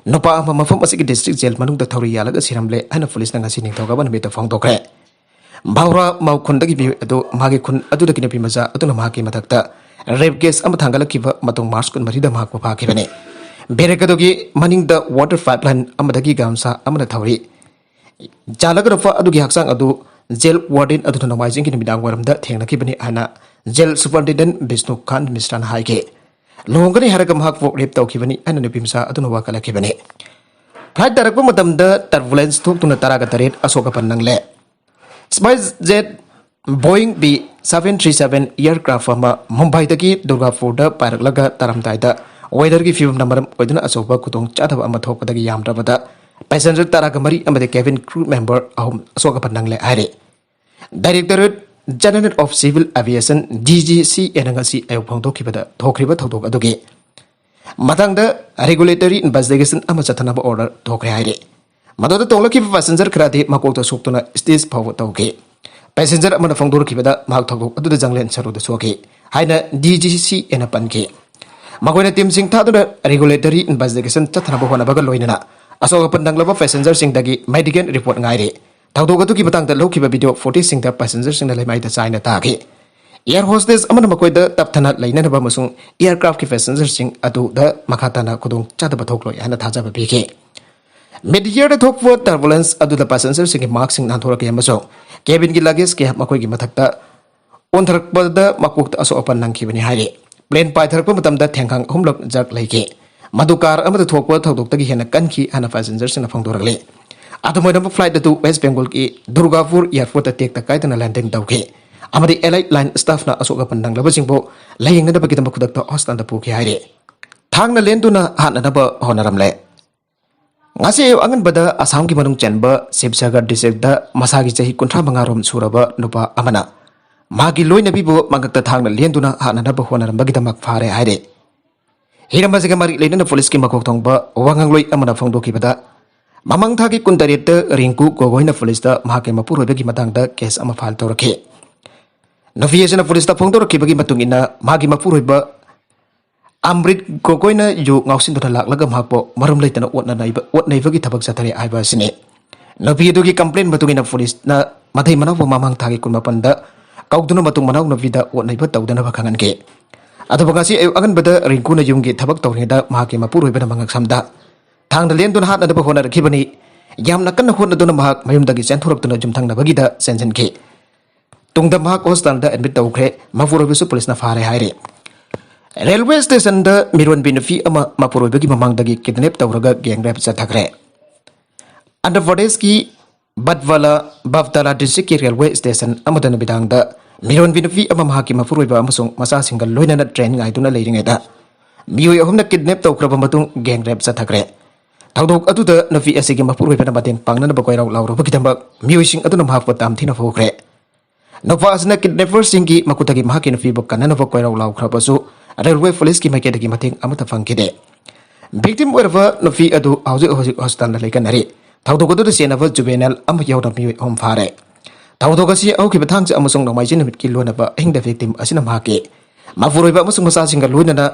ꯅꯨꯄꯥ ꯑꯃ ꯃꯐꯝ ꯑꯁꯤꯒꯤ ꯗꯤꯁꯇ꯭ꯔꯤꯛ ꯖꯦꯜ ꯃꯅꯨꯡꯗ ꯊꯧꯔꯤ ꯌꯥꯜꯂꯒ ꯁꯤꯔꯝꯂꯦ ꯍꯥꯏꯅ ꯄꯨꯂꯤꯁꯅ ꯉꯁꯤ ꯅꯤꯡꯊꯧꯀꯥꯕ ꯅꯨꯃꯤꯠꯇ ꯐꯣꯡꯗꯣꯛꯈ꯭ꯔꯦ꯫ ꯚꯥꯎꯔꯥ ꯃꯥꯎꯈꯨꯟꯗꯒꯤ ꯃꯤꯑꯣꯏ ꯑꯗꯨ ꯃꯍꯥꯛꯀꯤ ꯈꯨꯟ ꯑꯗꯨꯗꯒꯤ ꯅꯨꯄꯤ ꯃꯆꯥ ꯑꯗꯨꯅ ꯃꯍꯥꯛꯀꯤ ꯃꯊꯛꯇ ꯔꯦꯞ ꯀꯦꯁ ꯑꯃ ꯊꯥꯡꯒꯠꯂꯛꯈꯤꯕ ꯃꯇꯨꯡ ꯃꯥꯔꯆ ꯀꯨꯟꯃꯔꯤꯗ ꯃꯍꯥꯛꯄꯨ ꯐꯥꯈꯤꯕꯅꯤ꯫ ꯕꯦꯔꯦꯛ ꯑꯗꯨꯒꯤ ꯃꯅꯤꯡꯗ ꯋꯥꯇꯔ ꯄꯥꯏꯞ ꯂꯥꯏꯟ ꯑꯃꯗꯒꯤ ꯒꯥꯝꯁꯥ ꯑꯃꯅ ꯊꯧꯔꯤ꯫ ꯖꯥꯂꯒ ꯅꯨꯄꯥ ꯑꯗꯨꯒꯤ ꯍꯛꯆꯥꯡ ꯑꯗꯨ ꯖꯦꯜ ꯋꯥꯔꯗꯦꯟ ꯑꯗꯨꯅ ꯅꯣꯡꯃꯥꯏꯖꯤꯡꯒꯤ ꯅꯨꯃꯤꯗꯥꯡ ꯋꯥꯏꯔꯝꯗ ꯊꯦꯡꯅꯈꯤꯕꯅꯤ ꯍꯥꯏꯅ ꯖꯦꯜ ꯁꯨꯄꯔꯤꯟꯇꯦꯟꯗꯦꯟ ꯕꯤꯁꯅꯨ ꯀꯥꯟ ꯃꯤꯁ꯭ꯔꯥꯅ ꯍꯥꯏꯈꯤ꯫ ꯂꯨꯍꯣꯡꯒꯅꯤ ꯍꯥꯏꯔꯒ ꯃꯍꯥꯛꯄꯨ ꯔꯦꯞ ꯇꯧꯈꯤꯕꯅꯤ ꯍꯥꯏꯅ ꯅꯨꯄꯤ ꯃꯆꯥ ꯑꯗꯨꯅ ꯋꯥꯀꯠꯂꯛꯈꯤꯕꯅꯤ꯫ ꯐ꯭ꯂꯥꯏꯠ ꯇꯥꯔꯛꯄ ꯃꯇꯝꯗ ꯇꯔꯕꯨꯂꯦꯟꯁ ꯊꯣꯛꯇꯨꯅ ꯇꯔꯥꯒ ꯇꯔꯦꯠ ꯑꯁꯣꯛ ꯑꯄꯟ ꯅꯪꯂꯦ꯫ SpiceJet Boeing B seven three seven ꯏꯌꯥꯔꯀ꯭ꯔꯥꯐ ꯑꯃ ꯃꯨꯝꯕꯥꯏꯗꯒꯤ ꯗꯨꯔꯒꯥꯄꯨꯔꯗ ꯄꯥꯏꯔꯛꯂꯒ ꯇꯥꯔꯝꯗꯥꯏꯗ ꯋꯦꯗꯔꯒꯤ ꯐꯤꯕꯝꯅ ꯃꯔꯝ ꯑꯣꯏꯗꯨꯅ ꯑꯆꯧꯕ ꯈꯨꯗꯣꯡꯆꯥꯗꯕ ꯑꯃ ꯊꯣꯛꯄꯗꯒꯤ ꯌꯥꯝꯗ꯭ꯔꯕꯗ ꯄꯦꯁꯦꯟꯖꯔ ꯇꯔꯥꯒ ꯃꯔꯤ ꯑꯃꯗꯤ ꯀꯦꯕꯤꯟ ꯀ꯭ꯔꯨ ꯃꯦꯝꯕꯔ ꯑꯍꯨꯝ ꯑꯁꯣꯛ ꯑꯄꯟ ꯅꯪꯂꯦ ꯍꯥꯏꯔꯤ꯫ Directorate general of civil aviation, D G C ꯑꯦꯅ ꯉꯁꯤ ꯑꯌꯨꯛ ꯐꯣꯡꯗꯣꯛꯈꯤꯕꯗ ꯊꯣꯛꯈ꯭ꯔꯤꯕ ꯊꯧꯗꯣꯛ ꯑꯗꯨꯒꯤ ꯃꯇꯥꯡꯗ ꯔꯤꯒꯨꯂꯦꯇꯔꯤ ꯏꯟꯚꯦꯁꯇꯤꯒꯦꯁꯟ ꯑꯃ ꯆꯠꯊꯅꯕ ꯑꯣꯔꯗꯔ ꯊꯣꯛꯈ꯭ꯔꯦ ꯍꯥꯏꯔꯤ꯫ ꯃꯗꯨꯗ ꯇꯣꯡꯂꯛꯈꯤꯕ ꯄꯦꯁꯦꯟꯖꯔ ꯈꯔꯗꯤ ꯃꯀꯣꯛꯇ ꯁꯣꯛꯇꯨꯅ ꯁ꯭ꯇꯦꯖ ꯐꯥꯎꯕ ꯇꯧꯈꯤ꯫ ꯄꯦꯁꯦꯟꯖꯔ ꯑꯃꯅ ꯐꯣꯡꯗꯣꯔꯛꯈꯤꯕꯗ ꯃꯍꯥꯛ ꯊꯧꯗꯣꯛ ꯑꯗꯨꯗ ꯖꯪꯂꯦꯟ ꯁꯔꯨꯗ ꯁꯣꯛꯈꯤ ꯍꯥꯏꯅ ꯗꯤ ꯖꯤ ꯁꯤ ꯑꯦꯅ ꯄꯟꯈꯤ꯫ ꯃꯈꯣꯏꯅ ꯇꯤꯝꯁꯤꯡ ꯊꯥꯗꯨꯅ ꯔꯤꯒꯨꯂꯦꯇꯔꯤ ꯏꯟꯚꯦꯁꯇꯤꯒꯦꯁꯟ ꯆꯠꯊꯅꯕ ꯍꯣꯠꯅꯕꯒ ꯂꯣꯏꯅꯅ ꯑꯁꯣꯛ ꯑꯄꯟ ꯅꯪꯂꯕ ꯄꯦꯁꯦꯟꯖꯔꯁꯤꯡꯗꯒꯤ ꯃꯦꯗꯤꯀꯦꯜ ꯔꯤꯄꯣꯔꯠ ꯉꯥꯏꯔꯤ꯫ ꯊꯧꯗꯣꯛ ꯑꯗꯨꯒꯤ ꯃꯇꯥꯡꯗ ꯂꯧꯈꯤꯕ ꯚꯤꯗꯤꯑꯣ ꯐꯨꯇꯦꯖꯁꯤꯡꯗ ꯄꯦꯁꯦꯟꯖꯔꯁꯤꯡꯅ ꯂꯩꯃꯥꯏꯗ ꯆꯥꯏꯅ ꯇꯥꯈꯤ꯫ ꯑꯦꯌꯔ ꯍꯣꯁꯇꯦꯁ ꯑꯃꯅ ꯃꯈꯣꯏꯗ ꯇꯞꯊꯅ ꯂꯩꯅꯅꯕ ꯑꯃꯁꯨꯡ ꯑꯦꯌꯔꯀ꯭ꯔꯥꯐꯀꯤ ꯄꯦꯁꯦꯟꯖꯔꯁꯤꯡ ꯑꯗꯨꯗ ꯃꯈꯥ ꯇꯥꯅ ꯈꯨꯗꯣꯡ ꯆꯥꯗꯕ ꯊꯣꯛꯂꯣꯏ ꯍꯥꯏꯅ ꯊꯥꯖꯕ ꯄꯤꯈꯤ꯫ ꯃꯤꯗ ꯏꯌꯔꯗ ꯊꯣꯛꯄ ꯇꯔꯕꯨꯂꯦꯟꯁ ꯑꯗꯨꯗ ꯄꯦꯁꯦꯟꯖꯔꯁꯤꯡꯒꯤ ꯃꯥꯛꯁꯤꯡ ꯅꯥꯟꯊꯣꯔꯛꯈꯤ ꯑꯃꯁꯨꯡ ꯀꯦꯕꯤꯟꯒꯤ ꯂꯒꯦꯖ ꯀꯌꯥ ꯃꯈꯣꯏꯒꯤ ꯃꯊꯛꯇ ꯑꯣꯟꯊꯔꯛꯄꯗ ꯃꯀꯣꯛꯇ ꯑꯁꯣꯛ ꯑꯄꯟ ꯅꯪꯈꯤꯕꯅꯤ ꯍꯥꯏꯔꯤ꯫ ꯄ꯭ꯂꯦꯟ ꯄꯥꯏꯊꯔꯛꯄ ꯃꯇꯝꯗ ꯊꯦꯡꯈꯥꯡ ꯑꯍꯨꯝꯂꯛ ꯖꯔꯛ ꯂꯩꯈꯤ꯫ ꯃꯗꯨ ꯀꯥꯔ ꯑꯃꯗ ꯊꯣꯛꯄ ꯊꯧꯗꯣꯛꯇꯒꯤ ꯍꯦꯟꯅ ꯀꯟꯈꯤ ꯍꯥꯏꯅ ꯄꯦꯁꯦꯟꯖꯔꯁꯤꯡꯅ ꯐꯣꯡꯗꯣꯔꯛꯂꯤ꯫ ꯑꯗꯨꯝ ꯑꯣꯏꯅꯃꯛ, ꯐ꯭ꯂꯥꯏꯠ ꯑꯗꯨ ꯋꯦꯁ ꯕꯦꯡꯒꯣꯜꯒꯤ ꯗꯨꯔꯒꯥꯄꯨꯔ ꯑꯦꯌꯔꯄꯣꯔꯠꯇ ꯇꯦꯛꯇ ꯀꯥꯏꯗꯅ ꯂꯦꯟꯗꯤꯡ ꯇꯧꯈꯤ ꯑꯃꯗꯤ ꯑꯦꯂꯥꯏꯠ ꯂꯥꯏꯟ ꯁ꯭ꯇꯥꯐꯅ ꯑꯁꯣꯛ ꯑꯄꯟ ꯅꯪꯂꯕꯁꯤꯡꯕꯨ ꯂꯥꯌꯦꯡꯅꯅꯕꯒꯤꯗꯃꯛ ꯈꯨꯗꯛꯇ ꯍꯣꯁꯄꯤꯇꯥꯜꯗ ꯄꯨꯈꯤ ꯍꯥꯏꯔꯤ꯫ ꯊꯥꯡꯅ ꯂꯦꯟꯗꯨꯅ ꯍꯥꯠꯅꯅꯕ ꯍꯣꯠꯅꯔꯝꯂꯦ꯫ ꯉꯁꯤ ꯑꯌꯨꯛ ꯑꯉꯟꯕꯗ ꯑꯁꯥꯝꯒꯤ ꯃꯅꯨꯡ ꯆꯟꯕ ꯁꯤꯕꯁꯥꯒꯔ ꯗꯤꯁꯇ꯭ꯔꯤꯛꯇ ꯃꯁꯥꯒꯤ ꯆꯍꯤ ꯀꯨꯟꯊ꯭ꯔꯥ ꯃꯉꯥ ꯔꯣꯝ ꯁꯨꯔꯕ ꯅꯨꯄꯥ ꯑꯃꯅ ꯃꯍꯥꯛꯀꯤ ꯂꯣꯏꯅꯕꯤꯕꯨ ꯃꯉꯛꯇ ꯊꯥꯡꯅ ꯂꯦꯟꯗꯨꯅ ꯍꯥꯠꯅꯅꯕ ꯍꯣꯠꯅꯔꯝꯕꯒꯤꯗꯃꯛ ꯐꯥꯔꯦ ꯍꯥꯏꯔꯦ꯫ ꯍꯤꯔꯝ ꯑꯁꯤꯒ ꯃꯔꯤ ꯂꯩꯅꯅ ꯄꯨꯂꯤꯁꯀꯤ ꯃꯀꯣꯛ ꯊꯣꯡꯕ ꯋꯥꯉꯥꯡꯂꯣꯏ ꯑꯃꯅ ꯐꯣꯡꯗꯣꯛꯈꯤꯕꯗ, ꯃꯃꯥꯡ ꯊꯥꯒꯤ ꯀꯨꯟꯇꯔꯦꯠꯇ ꯔꯤꯡꯀꯨ ꯒꯣꯒꯣꯏꯅ ꯄꯨꯂꯤꯁꯇ ꯃꯍꯥꯛꯀꯤ ꯃꯄꯨꯔꯣꯏꯕꯒꯤ ꯃꯇꯥꯡꯗ ꯀꯦꯁ ꯑꯃ ꯐꯥꯏꯜ ꯇꯧꯔꯛꯈꯤ꯫ ꯅꯨꯄꯤ ꯑꯁꯤꯅ ꯄꯨꯂꯤꯁꯇ ꯐꯣꯡꯗꯣꯔꯛꯈꯤꯕꯒꯤ ꯃꯇꯨꯡ ꯏꯟꯅ, ꯃꯍꯥꯛꯀꯤ ꯃꯄꯨꯔꯣꯏꯕ ꯑꯝꯔꯤꯠ ꯒꯣꯒꯣꯏꯅ ꯌꯨ ꯉꯥꯎꯁꯤꯟꯗꯨꯅ ꯂꯥꯛꯂꯒ ꯃꯍꯥꯛꯄꯨ ꯃꯔꯝ ꯂꯩꯇꯅ ꯑꯣꯠꯅ ꯅꯩꯕ-, ꯑꯣꯠ ꯅꯩꯕꯒꯤ ꯊꯕꯛ ꯆꯠꯊꯔꯦ ꯍꯥꯏꯕ ꯑꯁꯤꯅꯤ꯫ ꯅꯨꯄꯤ ꯑꯗꯨꯒꯤ complaint ꯃꯇꯨꯡ ꯏꯟꯅ ꯄꯨꯂꯤꯁꯅ ꯃꯊꯩ ꯃꯅꯥꯎꯕꯨ ꯃꯃꯥꯡ ꯊꯥꯒꯤ ꯀꯨꯟꯃꯥꯄꯟꯗ ꯀꯧꯗꯨꯅ ꯃꯇꯨꯡ ꯃꯅꯥꯎ ꯅꯨꯄꯤꯗ ꯑꯣꯠ ꯅꯩꯕ ꯇꯧꯗꯅꯕ ꯈꯪꯍꯟꯈꯤ꯫ ꯑꯗꯨꯕꯨ ꯉꯁꯤ ꯑꯌꯨꯛ ꯑꯉꯟꯕꯗ ꯔꯤꯡꯀꯨꯅ ꯌꯨꯝꯒꯤ ꯊꯕꯛ ꯇꯧꯔꯤꯉꯩꯗ ꯃꯍꯥꯛꯀꯤ ꯃꯄꯨꯔꯣꯏꯕꯅ ꯃꯉꯛꯁꯝꯗ ꯊꯥꯡꯅ ꯂꯦꯟꯗꯨꯅ ꯍꯥꯠꯅꯅꯕ ꯍꯣꯠꯅꯔꯛꯈꯤꯕꯅꯤ꯫ ꯌꯥꯝꯅ ꯀꯟꯅ ꯍꯣꯠꯅꯗꯨꯅ ꯃꯍꯥꯛ ꯃꯌꯨꯝꯗꯒꯤ ꯆꯦꯟꯊꯣꯔꯛꯇꯨꯅ ꯌꯨꯝꯊꯪꯅꯕꯒꯤꯗ ꯆꯦꯟꯁꯤꯟꯈꯤ꯫ ꯇꯨꯡꯗ ꯃꯍꯥꯛ ꯍꯣꯁꯄꯤꯇꯥꯜꯗ ꯑꯦꯗꯃꯤꯠ ꯇꯧꯈ꯭ꯔꯦ꯫ ꯃꯄꯨꯔꯣꯏꯕꯁꯨ ꯄꯨꯂꯤꯁꯅ ꯐꯥꯔꯦ ꯍꯥꯏꯔꯤ꯫ ꯔꯦꯜꯋꯦ ꯁ꯭ꯇꯦꯁꯟꯗ ꯃꯤꯔꯣꯟꯕꯤ ꯅꯨꯄꯤ ꯑꯃ ꯃꯄꯨꯔꯣꯏꯕꯒꯤ ꯃꯃꯥꯡꯗꯒꯤ ꯀꯤꯗꯅꯦꯞ ꯇꯧꯔꯒ ꯒꯦꯡ ꯔꯦꯞ ꯆꯠꯊꯈ꯭ꯔꯦ꯫ ꯑꯟꯙ꯭ꯔ ꯄ꯭ꯔꯗꯦꯁꯀꯤ ꯕꯠꯋꯥꯂꯥ ꯕꯞꯇꯥꯂꯥ ꯗꯤꯁꯇ꯭ꯔꯤꯛꯀꯤ ꯔꯦꯜꯋꯦ ꯁ꯭ꯇꯦꯁꯟ ꯑꯃꯗ ꯅꯨꯃꯤꯗꯥꯡꯗ ꯃꯤꯔꯣꯟꯕꯤ ꯅꯨꯄꯤ ꯑꯃ ꯃꯍꯥꯛꯀꯤ ꯃꯄꯨꯔꯣꯏꯕ ꯑꯃꯁꯨꯡ ꯃꯆꯥꯁꯤꯡꯒ ꯂꯣꯏꯅꯅ ꯇ꯭ꯔꯦꯟ ꯉꯥꯏꯗꯨꯅ ꯂꯩꯔꯤꯉꯩꯗ ꯃꯤꯑꯣꯏ ꯑꯍꯨꯝꯅ ꯀꯤꯗꯅꯦꯞ ꯇꯧꯈ꯭ꯔꯕ ꯃꯇꯨꯡ ꯒꯦꯡ ꯔꯦꯞ ꯆꯠꯊꯈ꯭ꯔꯦ꯫ ꯊꯧꯗꯣꯛ ꯑꯗꯨꯗ ꯅꯨꯄꯤ ꯑꯁꯤꯒꯤ ꯃꯄꯨꯔꯣꯏꯕꯅ ꯃꯇꯦꯡ ꯄꯥꯡꯅꯅꯕ ꯀꯣꯏꯔꯥꯎ ꯂꯥꯎꯔꯨꯕꯒꯤꯗꯃꯛ ꯃꯤꯑꯣꯏꯁꯤꯡ ꯑꯗꯨꯅ ꯃꯍꯥꯛꯄꯨ ꯇꯝꯊꯤꯅ ꯐꯨꯈ꯭ꯔꯦ꯫ ꯅꯨꯄꯥ ꯑꯁꯤꯅ ꯀꯤꯗꯅꯦꯄꯔꯁꯤꯡꯒꯤ ꯃꯈꯨꯠꯇꯒꯤ ꯃꯍꯥꯛꯀꯤ ꯅꯨꯄꯤꯕꯨ ꯀꯟꯅꯅꯕ ꯀꯣꯏꯔꯥꯎ ꯂꯥꯎꯈ꯭ꯔꯕꯁꯨ ꯔꯦꯜꯋꯦ ꯄꯨꯂꯤꯁꯀꯤ ꯃꯥꯏꯀꯩꯗꯒꯤ ꯃꯇꯦꯡ ꯑꯃꯠꯇ ꯐꯪꯈꯤꯗꯦ꯫ ꯚꯤꯛꯇꯤꯝ ꯑꯣꯏꯔꯕ ꯅꯨꯄꯤ ꯑꯗꯨ ꯍꯧꯖꯤꯛ ꯍꯧꯖꯤꯛ ꯍꯣꯁꯄꯤꯇꯥꯜꯗ ꯂꯩꯀꯟꯅꯔꯤ꯫ ꯊꯧꯗꯣꯛ ꯑꯗꯨꯗ ꯆꯦꯟꯅꯕ ꯖꯨꯕꯦꯅꯦꯜ ꯑꯃ ꯌꯥꯎꯅ ꯃꯤꯑꯣꯏ ꯑꯍꯨꯝ ꯐꯥꯔꯦ꯫ ꯊꯧꯗꯣꯛ ꯑꯁꯤ ꯍꯧꯈꯤꯕ ꯊꯥꯡꯖ ꯑꯃꯁꯨꯡ ꯅꯣꯡꯃꯥꯏꯖꯤꯡ ꯅꯨꯃꯤꯠꯀꯤ ꯂꯣꯟꯅꯕ ꯑꯍꯤꯡꯗ ꯚꯤꯛꯇꯤꯝ ꯑꯁꯤꯅ ꯃꯍꯥꯛꯀꯤ ꯃꯄꯨꯔꯣꯏꯕ ꯑꯃꯁꯨꯡ ꯃꯆꯥꯁꯤꯡꯒ ꯂꯣꯏꯅꯅ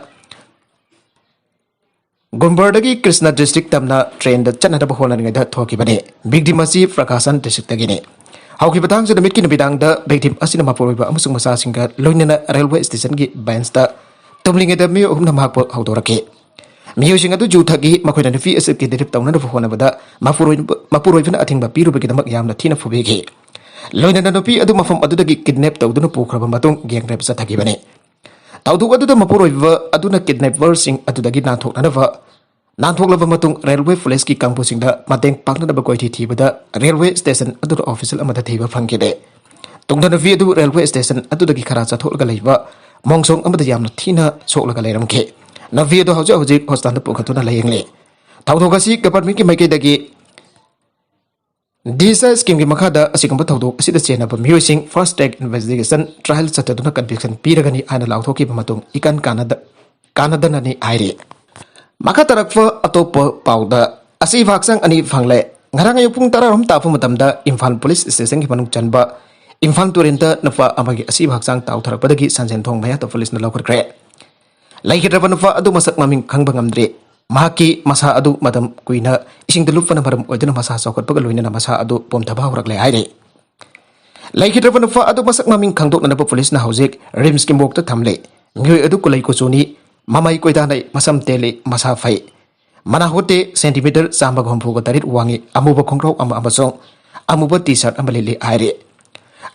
ꯒꯨꯝꯕꯔꯗꯒꯤ ꯀ꯭ꯔꯤꯁꯅ ꯗꯤꯁꯇ꯭ꯔꯤꯛ ꯇꯝꯅ ꯇ꯭ꯔꯦꯟꯗ ꯆꯠꯅꯅꯕ ꯍꯣꯠꯅꯔꯤꯉꯩꯗ ꯊꯣꯛꯈꯤꯕꯅꯤ꯫ ꯚꯤꯛꯇꯤꯝ ꯑꯁꯤ ꯄ꯭ꯔꯀꯥꯁꯟ ꯗꯤꯁꯇ꯭ꯔꯤꯛꯇꯒꯤꯅꯤ꯫ ꯍꯧꯈꯤꯕ ꯊꯥꯡꯖ ꯅꯨꯃꯤꯠꯀꯤ ꯅꯨꯃꯤꯗꯥꯡꯗ ꯚꯤꯛꯇꯤꯝ ꯑꯁꯤꯅ ꯃꯄꯨꯔꯣꯏꯕ ꯑꯃꯁꯨꯡ ꯃꯆꯥꯁꯤꯡꯒ ꯂꯣꯏꯅꯅ ꯔꯦꯜꯋꯦ ꯁ꯭ꯇꯦꯁꯟꯒꯤ ꯕꯦꯟꯁꯇ ꯇꯨꯝꯂꯤꯉꯩꯗ ꯃꯤꯑꯣꯏ ꯑꯍꯨꯝꯅ ꯃꯍꯥꯛꯄꯨ ꯍꯧꯗꯣꯔꯛꯈꯤ꯫ ꯃꯤꯑꯣꯏꯁꯤꯡ ꯑꯗꯨ ꯌꯨ ꯊꯛꯏ꯫ ꯃꯈꯣꯏꯅ ꯅꯨꯄꯤ ꯑꯁꯤ ꯀꯤꯗꯅꯦꯞ ꯇꯧꯅꯅꯕ ꯍꯣꯠꯅꯕꯗ ꯃꯄꯨꯔꯣꯏꯕ-, ꯃꯄꯨꯔꯣꯏꯕꯅ ꯑꯊꯤꯡꯕ ꯄꯤꯔꯨꯕꯒꯤꯗꯃꯛ ꯌꯥꯝꯅ ꯊꯤꯅ ꯐꯨꯕꯤꯈꯤ꯫ ꯂꯣꯏꯅꯅ ꯅꯨꯄꯤ ꯑꯗꯨ ꯃꯐꯝ ꯑꯗꯨꯗꯒꯤ ꯀꯤꯗꯅꯦꯞ ꯇꯧꯗꯨꯅ ꯄꯨꯈ꯭ꯔꯕ ꯃꯇꯨꯡ ꯒꯦꯡ ꯔꯦꯞ ꯆꯠꯊꯈꯤꯕꯅꯤ꯫ ꯊꯧꯗꯣꯛ ꯑꯗꯨꯗ ꯃꯄꯨꯔꯣꯏꯕ ꯑꯗꯨꯅ ꯀꯤꯗꯅꯦꯄꯔꯁꯤꯡ ꯑꯗꯨꯗꯒꯤ ꯅꯥꯟꯊꯣꯛꯅꯅꯕ, ꯅꯥꯟꯊꯣꯛꯂꯕ ꯃꯇꯨꯡ ꯔꯦꯜꯋꯦ ꯄꯨꯂꯤꯁꯀꯤ ꯀꯥꯡꯕꯨꯁꯤꯡꯗ ꯃꯇꯦꯡ ꯄꯥꯡꯅꯅꯕ ꯀꯣꯏꯊꯤ ꯊꯤꯕꯗ ꯔꯦꯜꯋꯦ ꯁ꯭ꯇꯦꯁꯟ ꯑꯗꯨꯗ ꯑꯣꯐꯤꯁꯤꯌꯦꯜ ꯑꯃꯠꯇ ꯊꯤꯕ ꯐꯪꯈꯤꯗꯦ꯫ ꯇꯨꯡꯗ ꯅꯨꯄꯤ ꯑꯗꯨ ꯔꯦꯜꯋꯦ ꯁ꯭ꯇꯦꯁꯟ ꯑꯗꯨꯗꯒꯤ ꯈꯔ ꯆꯠꯊꯣꯛꯂꯒ ꯂꯩꯕ ꯃꯣꯡꯁꯣꯡ ꯑꯃꯗ ꯌꯥꯝꯅ ꯊꯤꯅ ꯁꯣꯛꯂꯒ ꯂꯩꯔꯝꯈꯤ꯫ ꯅꯨꯄꯤ ꯑꯗꯨ ꯍꯧꯖꯤꯛ ꯍꯧꯖꯤꯛ ꯍꯣꯁꯄꯤꯇꯥꯜꯗ ꯄꯨꯈꯠꯇꯨꯅ ꯂꯥꯌꯦꯡꯂꯤ꯫ ꯊꯧꯗꯣꯛ ꯑꯁꯤ ꯒꯚꯔꯟꯃꯦꯟꯠꯀꯤ ꯃꯥꯏꯀꯩꯗꯒꯤ ꯗꯤꯁꯥ ꯁ꯭ꯀꯤꯝꯒꯤ ꯃꯈꯥꯗ ꯑꯁꯤꯒꯨꯝꯕ ꯊꯧꯗꯣꯛ ꯑꯁꯤꯗ ꯆꯦꯟꯅꯕ ꯃꯤꯑꯣꯏꯁꯤꯡ ꯐꯥꯁꯠ ꯇ꯭ꯔꯦꯛ ꯏꯟꯚꯦꯁꯇꯤꯒꯦꯁꯟ ꯇ꯭ꯔꯥꯏꯜ ꯆꯠꯊꯗꯨꯅ ꯀꯟꯚꯤꯛꯁꯟ ꯄꯤꯔꯒꯅꯤ ꯍꯥꯏꯅ ꯂꯥꯎꯊꯣꯛꯈꯤꯕ ꯃꯇꯨꯡ ꯏꯀꯥꯟ ꯀꯥꯟꯅꯗ-, ꯀꯥꯟꯅꯗꯅꯅꯤ ꯍꯥꯏꯔꯤ꯫ ꯃꯈꯥ ꯇꯥꯔꯛꯄ ꯑꯇꯣꯞꯄ ꯄꯥꯎꯗ ꯑꯁꯤꯕ ꯍꯛꯆꯥꯡ ꯑꯅꯤ ꯐꯪꯂꯦ꯫ ꯉꯔꯥꯡ ꯑꯌꯨꯛ ꯄꯨꯡ ꯇꯔꯥꯔꯣꯝ ꯇꯥꯕ ꯃꯇꯝꯗ ꯏꯝꯐꯥꯜ ꯄꯨꯂꯤꯁ ꯁ꯭ꯇꯦꯁꯟꯒꯤ ꯃꯅꯨꯡ ꯆꯟꯕ ꯏꯝꯐꯥꯜ ꯇꯨꯔꯦꯜꯗ ꯅꯨꯄꯥ ꯑꯃꯒꯤ ꯑꯁꯤꯕ ꯍꯛꯆꯥꯡ ꯇꯥꯎꯊꯔꯛꯄꯗꯒꯤ ꯁꯟꯖꯦꯟꯊꯣꯡ ꯃꯌꯥꯇ ꯄꯨꯂꯤꯁꯅ ꯂꯧꯈꯠꯈ꯭ꯔꯦ꯫ ꯂꯩꯈꯤꯗ꯭ꯔꯕ ꯅꯨꯄꯥ ꯑꯗꯨ ꯃꯁꯛ ꯃꯃꯤꯡ ꯈꯪꯕ ꯉꯝꯗ꯭ꯔꯤ꯫ ꯃꯍꯥꯛꯀꯤ ꯃꯁꯥ ꯑꯗꯨ ꯃꯇꯝ ꯀꯨꯏꯅ ꯏꯁꯤꯡꯗ ꯂꯨꯞꯄꯅ ꯃꯔꯝ ꯑꯣꯏꯗꯨꯅ ꯃꯁꯥ ꯆꯥꯎꯈꯠꯄꯒ ꯂꯣꯏꯅꯅ ꯃꯁꯥ ꯑꯗꯨ ꯄꯣꯝꯊꯕ ꯍꯧꯔꯛꯂꯦ ꯍꯥꯏꯔꯤ꯫ ꯂꯩꯈꯤꯗ꯭ꯔꯕ ꯅꯨꯄꯥ ꯑꯗꯨ ꯃꯁꯛ ꯃꯃꯤꯡ ꯈꯪꯗꯣꯛꯅꯅꯕ ꯄꯨꯂꯤꯁꯅ ꯍꯧꯖꯤꯛ ꯔꯤꯝꯁꯀꯤ ꯃꯣꯔꯒꯇ ꯊꯝꯂꯦ꯫ ꯃꯤꯑꯣꯏ ꯑꯗꯨ ꯀꯨꯂꯩ ꯀꯨꯆꯨꯅꯤ, ꯃꯃꯩ ꯀꯣꯏꯗꯥꯅꯩ, ꯃꯁꯝ ꯇꯦꯜꯂꯤ, ꯃꯁꯥ ꯐꯩ꯫ ꯃꯅꯥ ꯍꯨꯠꯇꯦ, ꯁꯦꯟꯇꯤꯃꯤꯇꯔ ꯆꯥꯝꯃꯒ ꯍꯨꯝꯐꯨꯒ ꯇꯔꯦꯠ ꯋꯥꯡꯉꯤ, ꯑꯃꯨꯕ ꯈꯣꯡꯒ꯭ꯔꯥꯎ ꯑꯃ ꯑꯃꯁꯨꯡ ꯑꯃꯨꯕ ꯇꯤ ꯁꯥꯔꯠ ꯑꯃ ꯂꯤꯠꯂꯤ ꯍꯥꯏꯔꯤ꯫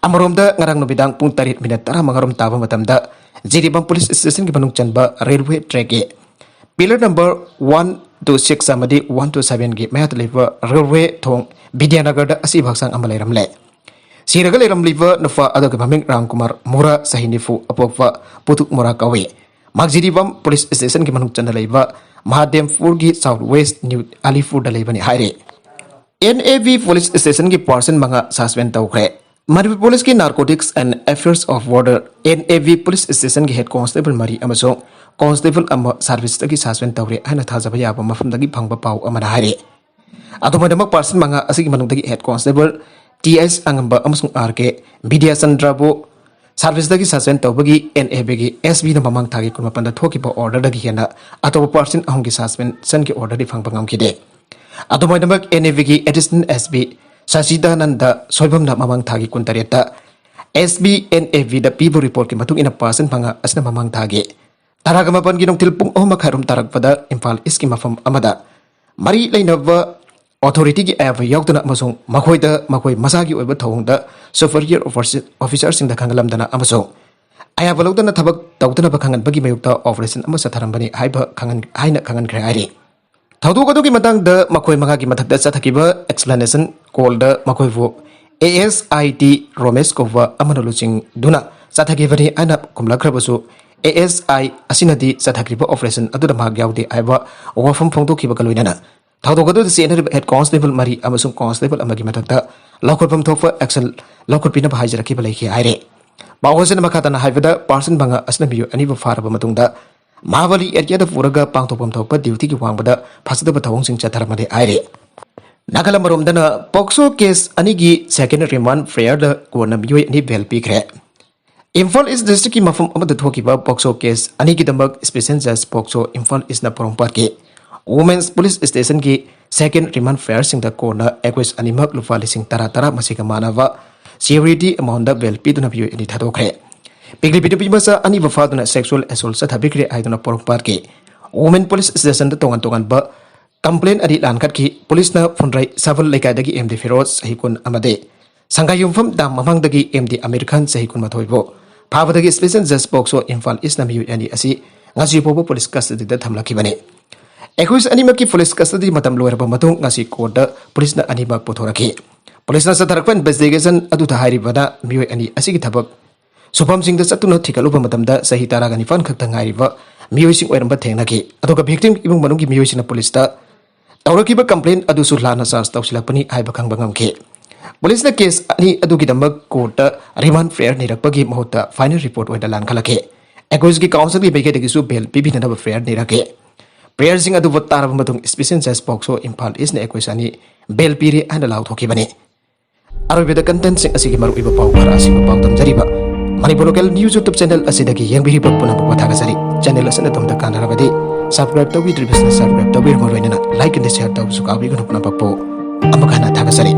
ꯑꯃꯔꯣꯝꯗ ꯉꯔꯥꯡ ꯅꯨꯃꯤꯗꯥꯡ ꯄꯨꯡ ꯇꯔꯦꯠ ꯃꯤꯅꯠ ꯇꯔꯥꯃꯉꯥꯔꯣꯝ ꯇꯥꯕ ꯃꯇꯝꯗ ꯖꯤꯔꯤꯕꯥꯝ ꯄꯨꯂꯤꯁ ꯁ꯭ꯇꯦꯁꯟꯒꯤ ꯃꯅꯨꯡ ꯆꯟꯕ ꯔꯦꯜꯋꯦ ꯇ꯭ꯔꯦꯛꯀꯤ pillar number one two six ꯑꯃꯗꯤ ꯋꯥꯟ ꯇꯨ ꯁꯚꯦꯟꯒꯤ ꯃꯌꯥꯗ ꯂꯩꯕ ꯔꯦꯜꯋꯦ ꯊꯣꯡ ꯕꯤꯗ꯭ꯌꯥꯅꯒꯔꯗ ꯑꯁꯤꯕ ꯍꯛꯆꯥꯡ ꯑꯃ ꯂꯩꯔꯝꯂꯦ꯫ ꯁꯤꯔꯒ ꯂꯩꯔꯝꯂꯤꯕ ꯅꯨꯄꯥ ꯑꯗꯨꯒꯤ ꯃꯃꯤꯡ ꯔꯥꯝ ꯀꯨꯃꯥꯔ ꯃꯨꯔꯥ, ꯆꯍꯤ ꯅꯤꯐꯨ, ꯑꯄꯣꯛꯄ ꯄꯨꯊꯨꯛ ꯃꯨꯔꯥ ꯀꯧꯏ꯫ ꯃꯥꯛ ꯖꯤꯔꯤꯕꯥꯝ ꯄꯨꯂꯤꯁ ꯁ꯭ꯇꯦꯁꯟꯒꯤ ꯃꯅꯨꯡ ꯆꯟꯅ ꯂꯩꯕ ꯃꯍꯥꯗꯦꯝꯄꯨꯔꯒꯤ ꯁꯥꯎꯠ ꯋꯦꯁ ꯅ꯭ꯌꯨ ꯑꯂꯤꯄꯨꯔꯗ ꯂꯩꯕꯅꯤ ꯍꯥꯏꯔꯤ꯫ ꯑꯦꯟ ꯑꯦ ꯕꯤ ꯄꯨꯂꯤꯁ ꯁ꯭ꯇꯦꯁꯟꯒꯤ ꯄꯥꯔꯁꯟ ꯃꯉꯥ ꯁꯁꯄꯦꯟ ꯇꯧꯈ꯭ꯔꯦ꯫ ꯃꯅꯤꯄꯨꯔ ꯄꯨꯂꯤꯁꯀꯤ narcotics and affairs of border, N A B police ꯁ꯭ꯇꯦꯁꯟꯒꯤ ꯍꯦꯗ ꯀꯣꯟꯁꯇꯦꯕꯜ ꯃꯔꯤ ꯑꯃꯁꯨꯡ ꯀꯣꯟꯁꯇꯦꯕꯜ ꯑꯃ ꯁꯥꯔꯚꯤꯁꯇꯒꯤ ꯁꯁꯄꯦꯟ ꯇꯧꯔꯦ ꯍꯥꯏꯅ ꯊꯥꯖꯕ ꯌꯥꯕ ꯃꯐꯝꯗꯒꯤ ꯐꯪꯕ ꯄꯥꯎ ꯑꯃꯅ ꯍꯥꯏꯔꯤ꯫ ꯑꯗꯨꯃꯥꯏꯅꯃꯛ ꯄꯥꯔꯁꯟ ꯃꯉꯥ ꯑꯁꯤꯒꯤ ꯃꯅꯨꯡꯗꯒꯤ ꯍꯦꯗ ꯀꯣꯟꯁꯇꯦꯕꯜ ꯇꯤ ꯑꯦꯁ ꯑꯉꯝꯕ ꯑꯃꯁꯨꯡ ꯑꯥꯔ ꯀꯦ ꯕꯤꯗ꯭ꯌꯥꯆꯟꯗ꯭ꯔꯕꯨ ꯁꯥꯔꯚꯤꯁꯇꯒꯤ ꯁꯁꯄꯦꯟ ꯇꯧꯕꯒꯤ ꯑꯦꯟ ꯑꯦ ꯕꯤꯒꯤ ꯑꯦꯁ ꯕꯤꯅ ꯃꯃꯥꯡ ꯊꯥꯒꯤ ꯀꯨꯟꯃꯥꯄꯟꯗ ꯊꯣꯛꯈꯤꯕ ꯑꯣꯔꯗꯔꯗꯒꯤ ꯍꯦꯟꯅ ꯑꯇꯣꯞꯄ ꯄꯥꯔꯁꯟ ꯑꯍꯨꯝꯒꯤ ꯁꯁꯄꯦꯟꯁꯟꯒꯤ ꯑꯣꯔꯗꯔꯗꯤ ꯐꯪꯕ ꯉꯝꯈꯤꯗꯦ꯫ ꯑꯗꯨꯃꯥꯏꯅꯃꯛ ꯑꯦꯟ ꯑꯦ ꯕꯤꯒꯤ additional S B Sachidananda Soibam ꯃꯃꯥꯡ ꯊꯥꯒꯤ ꯀꯨꯟꯇꯔꯦꯠꯇ ꯑꯦꯁ ꯕꯤ ꯑꯦꯟ ꯑꯦ ꯕꯤꯗ ꯄꯤꯕ ꯔꯤꯄꯣꯔꯠꯀꯤ ꯃꯇꯨꯡ ꯏꯟꯅ ꯄꯥꯔꯁꯟ ꯃꯉꯥ ꯑꯁꯤꯅ ꯃꯃꯥꯡ ꯊꯥꯒꯤ ꯇꯔꯥꯒ ꯃꯥꯄꯟꯒꯤ ꯅꯨꯡꯊꯤꯜ ꯄꯨꯡ ꯑꯍꯨꯝ ꯃꯈꯥꯏꯔꯣꯝ ꯇꯥꯔꯛꯄꯗ ꯏꯝꯐꯥꯜ ꯏꯁꯀꯤ ꯃꯐꯝ ꯑꯃꯗ ꯃꯔꯤ ꯂꯩꯅꯕ ꯑꯣꯊꯣꯔꯤꯇꯤꯒꯤ ꯑꯌꯥꯕ ꯌꯥꯎꯗꯅ ꯑꯃꯁꯨꯡ ꯃꯈꯣꯏꯗ ꯃꯈꯣꯏ ꯃꯁꯥꯒꯤ ꯑꯣꯏꯕ ꯊꯧꯑꯣꯡꯗ ꯁꯨꯄꯔꯤꯌꯔ ꯑꯣꯐꯤꯁꯔꯁꯤꯡꯗ ꯈꯪꯍꯜꯂꯝꯗꯅ ꯑꯃꯁꯨꯡ ꯑꯌꯥꯕ ꯂꯧꯗꯅ ꯊꯕꯛ ꯇꯧꯗꯅꯕ ꯈꯪꯍꯟꯕꯒꯤ ꯃꯥꯌꯣꯛꯇ ꯑꯣꯄꯔꯦꯁꯟ ꯑꯃ ꯆꯠꯊꯔꯝꯕꯅꯤ ꯍꯥꯏꯕ ꯈꯪꯍꯟ-, ꯍꯥꯏꯅ ꯈꯪꯍꯟꯈ꯭ꯔꯦ ꯍꯥꯏꯔꯤ꯫ ꯊꯧꯗꯣꯛ ꯑꯗꯨꯒꯤ ꯃꯇꯥꯡꯗ ꯃꯈꯣꯏ ꯃꯉꯥꯒꯤ ꯃꯊꯛꯇ ꯆꯠꯊꯈꯤꯕ ꯑꯦꯛꯁꯄ꯭ꯂꯦꯅꯦꯁꯟ ꯀꯣꯜꯗ ꯃꯈꯣꯏꯕꯨ ꯑꯦ ꯑꯦꯁ ꯑꯥꯏ ꯇꯤ ꯔꯣꯃꯦꯁ ꯀꯧꯕ ꯑꯃꯅ ꯂꯨꯆꯤꯡꯗꯨꯅ ꯆꯠꯊꯈꯤꯕꯅꯤ ꯍꯥꯏꯅ ꯈꯨꯝꯂꯛꯈ꯭ꯔꯕꯁꯨ, ꯑꯦ ꯑꯦꯁ ꯑꯥꯏ ꯑꯁꯤꯅꯗꯤ ꯆꯠꯊꯈ꯭ꯔꯤꯕ ꯑꯣꯄꯔꯦꯁꯟ ꯑꯗꯨꯗ ꯃꯍꯥꯛ ꯌꯥꯎꯗꯦ ꯍꯥꯏꯕ ꯋꯥꯐꯝ ꯐꯣꯡꯗꯣꯛꯈꯤꯕꯒ ꯂꯣꯏꯅꯅ ꯊꯧꯗꯣꯛ ꯑꯗꯨꯗ ꯆꯦꯟꯅꯔꯤꯕ ꯍꯦꯗ ꯀꯣꯟꯁꯇꯦꯕꯜ ꯃꯔꯤ ꯑꯃꯁꯨꯡ ꯀꯣꯟꯁꯇꯦꯕꯜ ꯑꯃꯒꯤ ꯃꯊꯛꯇ ꯂꯧꯈꯠꯐꯝ ꯊꯣꯛꯄ ꯑꯦꯛꯁꯟ ꯂꯧꯈꯠꯄꯤꯅꯕ ꯍꯥꯏꯖꯔꯛꯈꯤꯕ ꯂꯩꯈꯤ ꯍꯥꯏꯔꯦ꯫ ꯄꯥꯎ ꯑꯁꯤꯅ ꯃꯈꯥ ꯇꯥꯅ ꯍꯥꯏꯕꯗ, ꯄꯥꯔꯁꯟ ꯃꯉꯥ ꯑꯁꯤꯅ ꯃꯤꯑꯣꯏ ꯑꯅꯤꯕꯨ ꯐꯥꯔꯕ ꯃꯇꯨꯡꯗ ꯃꯍꯥꯕꯂꯤ ꯑꯦꯔꯤꯌꯥꯗ ꯄꯨꯔꯒ ꯄꯥꯡꯊꯣꯛꯐꯝ ꯊꯣꯛꯄ ꯗ꯭ꯌꯨꯇꯤꯒꯤ ꯋꯥꯡꯃꯗ ꯐꯖꯗꯕ ꯊꯧꯑꯣꯡꯁꯤꯡ ꯆꯠꯊꯔꯝꯕꯅꯤ ꯍꯥꯏꯔꯤ꯫ ꯅꯥꯀꯜ ꯑꯃꯔꯣꯝꯗꯅ ꯄꯣꯛꯁꯣ ꯀꯦꯁ ꯑꯅꯤꯒꯤ ꯁꯦꯀꯦꯟ ꯔꯤꯃꯥꯟ ꯄ꯭ꯔꯦꯌꯔꯗ ꯀꯣꯟꯅ ꯃꯤꯑꯣꯏ ꯑꯅꯤ ꯕꯦꯜ ꯄꯤꯈ꯭ꯔꯦ꯫ ꯏꯝꯐꯥꯜ ꯏꯁ ꯗꯤꯁꯇ꯭ꯔꯤꯛꯀꯤ ꯃꯐꯝ ꯑꯃꯗ ꯊꯣꯛꯈꯤꯕ ꯄꯣꯛꯁꯣ ꯀꯦꯁ ꯑꯅꯤꯒꯤꯗꯃꯛ ꯁ꯭ꯄꯦꯁꯦꯜ ꯖꯖ ꯄꯣꯛꯁꯣ ꯏꯝꯐꯥꯜ ꯏꯁꯅ ꯄꯣꯔꯣꯝꯄꯥꯠꯀꯤ Women's Police Stationꯒꯤ second remand friresiꯡꯗ courtꯅ accused ꯑꯅꯤꯃꯛ ꯂꯨꯄꯥ ꯂꯤꯁꯤꯡ ꯇꯔꯥ ꯇꯔꯥ ꯃꯁꯤꯒ ꯃꯥꯟꯅꯕ surety amountꯗ bail ꯄꯤꯗꯨꯅ ꯃꯤꯑꯣꯏ ꯑꯅꯤ ꯊꯥꯗꯣꯛꯈ꯭ꯔꯦ꯫ ꯄꯤꯛꯂꯤꯕꯤ ꯅꯨꯄꯤ ꯃꯆꯥ ꯑꯅꯤꯕꯨ ꯐꯥꯗꯨꯅ sexual assault ꯆꯠꯊꯕꯤꯈ꯭ꯔꯦ ꯍꯥꯏꯗꯨꯅ ꯄꯣꯔꯣꯝꯄꯥꯠꯀꯤ Women Police Stationꯗ ꯇꯣꯉꯥꯟ ꯇꯣꯉꯥꯟꯕ complaint ꯑꯅꯤ ꯂꯥꯟꯈꯠꯈꯤ꯫ Policeꯅ ꯐꯨꯟꯗ꯭ꯔꯩ ꯁꯥꯕꯜ ꯂꯩꯀꯥꯏꯗꯒꯤ ꯑꯦꯝ ꯗꯤ ꯐꯤꯔꯣꯖ, ꯆꯍꯤ ꯀꯨꯟ, ꯑꯃꯗꯤ ꯁꯪꯒꯥꯏꯌꯨꯝꯐꯝ ꯗꯥꯝ ꯃꯃꯥꯡꯗꯒꯤ ꯑꯦꯝ ꯗꯤ ꯑꯃꯤꯔ ꯈꯥꯟ, ꯆꯍꯤ ꯀꯨꯟꯃꯥꯊꯣꯏꯕꯨ ꯐꯥꯕꯗꯒꯤ Special Judge POCSO ꯏꯝꯐꯥꯜ ꯏꯁꯅ ꯃꯤꯑꯣꯏ ꯑꯅꯤ ꯑꯁꯤ ꯉꯁꯤ ꯐꯥꯎꯕ police custodyꯗ ꯊꯝꯂꯛꯈꯤꯕꯅꯤ꯫ Accused ꯑꯅꯤꯃꯛꯀꯤ police custody ꯃꯇꯝ ꯂꯣꯏꯔꯕ ꯃꯇꯨꯡ ꯉꯁꯤ courtꯇ policeꯅ ꯑꯅꯤꯃꯛ ꯄꯨꯊꯣꯔꯛꯈꯤ꯫ Policeꯅ ꯆꯠꯊꯔꯛꯄ investigation ꯑꯗꯨꯗ ꯍꯥꯏꯔꯤꯕꯅ ꯃꯤꯑꯣꯏ ꯑꯅꯤ ꯑꯁꯤꯒꯤ ꯊꯕꯛ ꯁꯨꯐꯝꯁꯤꯡꯗ ꯆꯠꯇꯨꯅ ꯊꯤꯒꯠꯂꯨꯕ ꯃꯇꯝꯗ ꯆꯍꯤ ꯇꯔꯥꯒ ꯅꯤꯄꯥꯟ ꯈꯛꯇ ꯉꯥꯏꯔꯤꯕ ꯃꯤꯑꯣꯏꯁꯤꯡ ꯑꯣꯏꯔꯝꯕ ꯊꯦꯡꯅꯈꯤ꯫ ꯑꯗꯨꯒ victim ꯏꯃꯨꯡ ꯃꯅꯨꯡꯒꯤ ꯃꯤꯑꯣꯏꯁꯤꯡꯅ policeꯇ ꯇꯧꯔꯛꯈꯤꯕ complaint ꯑꯗꯨꯁꯨ ꯂꯥꯟꯅ charge ꯇꯧꯁꯤꯜꯂꯛꯄꯅꯤ ꯍꯥꯏꯕ ꯈꯪꯕ ꯉꯝꯈꯤ꯫ Policeꯅ case ꯑꯅꯤ ꯑꯗꯨꯒꯤꯗꯃꯛ courtꯇ remand prayer ꯅꯤꯔꯛꯄꯒꯤ ꯃꯍꯨꯠꯇ final report ꯑꯣꯏꯅ ꯂꯥꯟꯈꯠꯂꯛꯈꯤ꯫ Accusedꯀꯤ counselꯒꯤ ꯃꯥꯏꯀꯩꯗꯒꯤꯁꯨ bail ꯄꯤꯕꯤꯅꯅꯕ prayer ꯅꯤꯔꯛꯈꯤ꯫ Prayerꯁꯤꯡ ꯑꯗꯨꯕꯨ ꯇꯥꯔꯕ ꯃꯇꯨꯡ Special Judge POCSO Imphal ꯏꯁꯅ accused ꯑꯅꯤ bail ꯄꯤꯔꯦ ꯍꯥꯏꯅ ꯂꯥꯎꯊꯣꯛꯈꯤꯕꯅꯤ꯫ ꯑꯔꯣꯏꯕꯗ contentꯁꯤꯡ ꯑꯁꯤꯒꯤ ꯃꯔꯨꯑꯣꯏꯕ ꯄꯥꯎ ꯈꯔ ꯑꯁꯤꯕꯨ ꯄꯥꯎꯗꯝꯖꯔꯤꯕ Manipur Local News YouTube channel ꯑꯁꯤꯗꯒꯤ ꯌꯦꯡꯕꯤꯔꯤꯕ ꯄꯨꯝꯅꯃꯛꯄꯨ ꯊꯥꯒꯠꯆꯔꯤ꯫ Channel ꯑꯁꯤꯅ ꯑꯗꯣꯝꯗ ꯀꯥꯟꯅꯔꯕꯗꯤ subscribe ꯇꯧꯕꯤꯗ꯭ꯔꯤꯕꯁꯤꯡꯅ subscribe ꯇꯧꯕꯤꯔꯝꯃ ꯂꯣꯏꯅꯅ like and share ꯇꯧꯕꯁꯨ ꯀꯥꯎꯕꯤꯒꯅꯨ ꯄꯨꯝꯅꯃꯛꯄꯨ꯫ ꯑꯃꯨꯛ ꯍꯟꯅ ꯊꯥꯒꯠꯆꯔꯤ꯫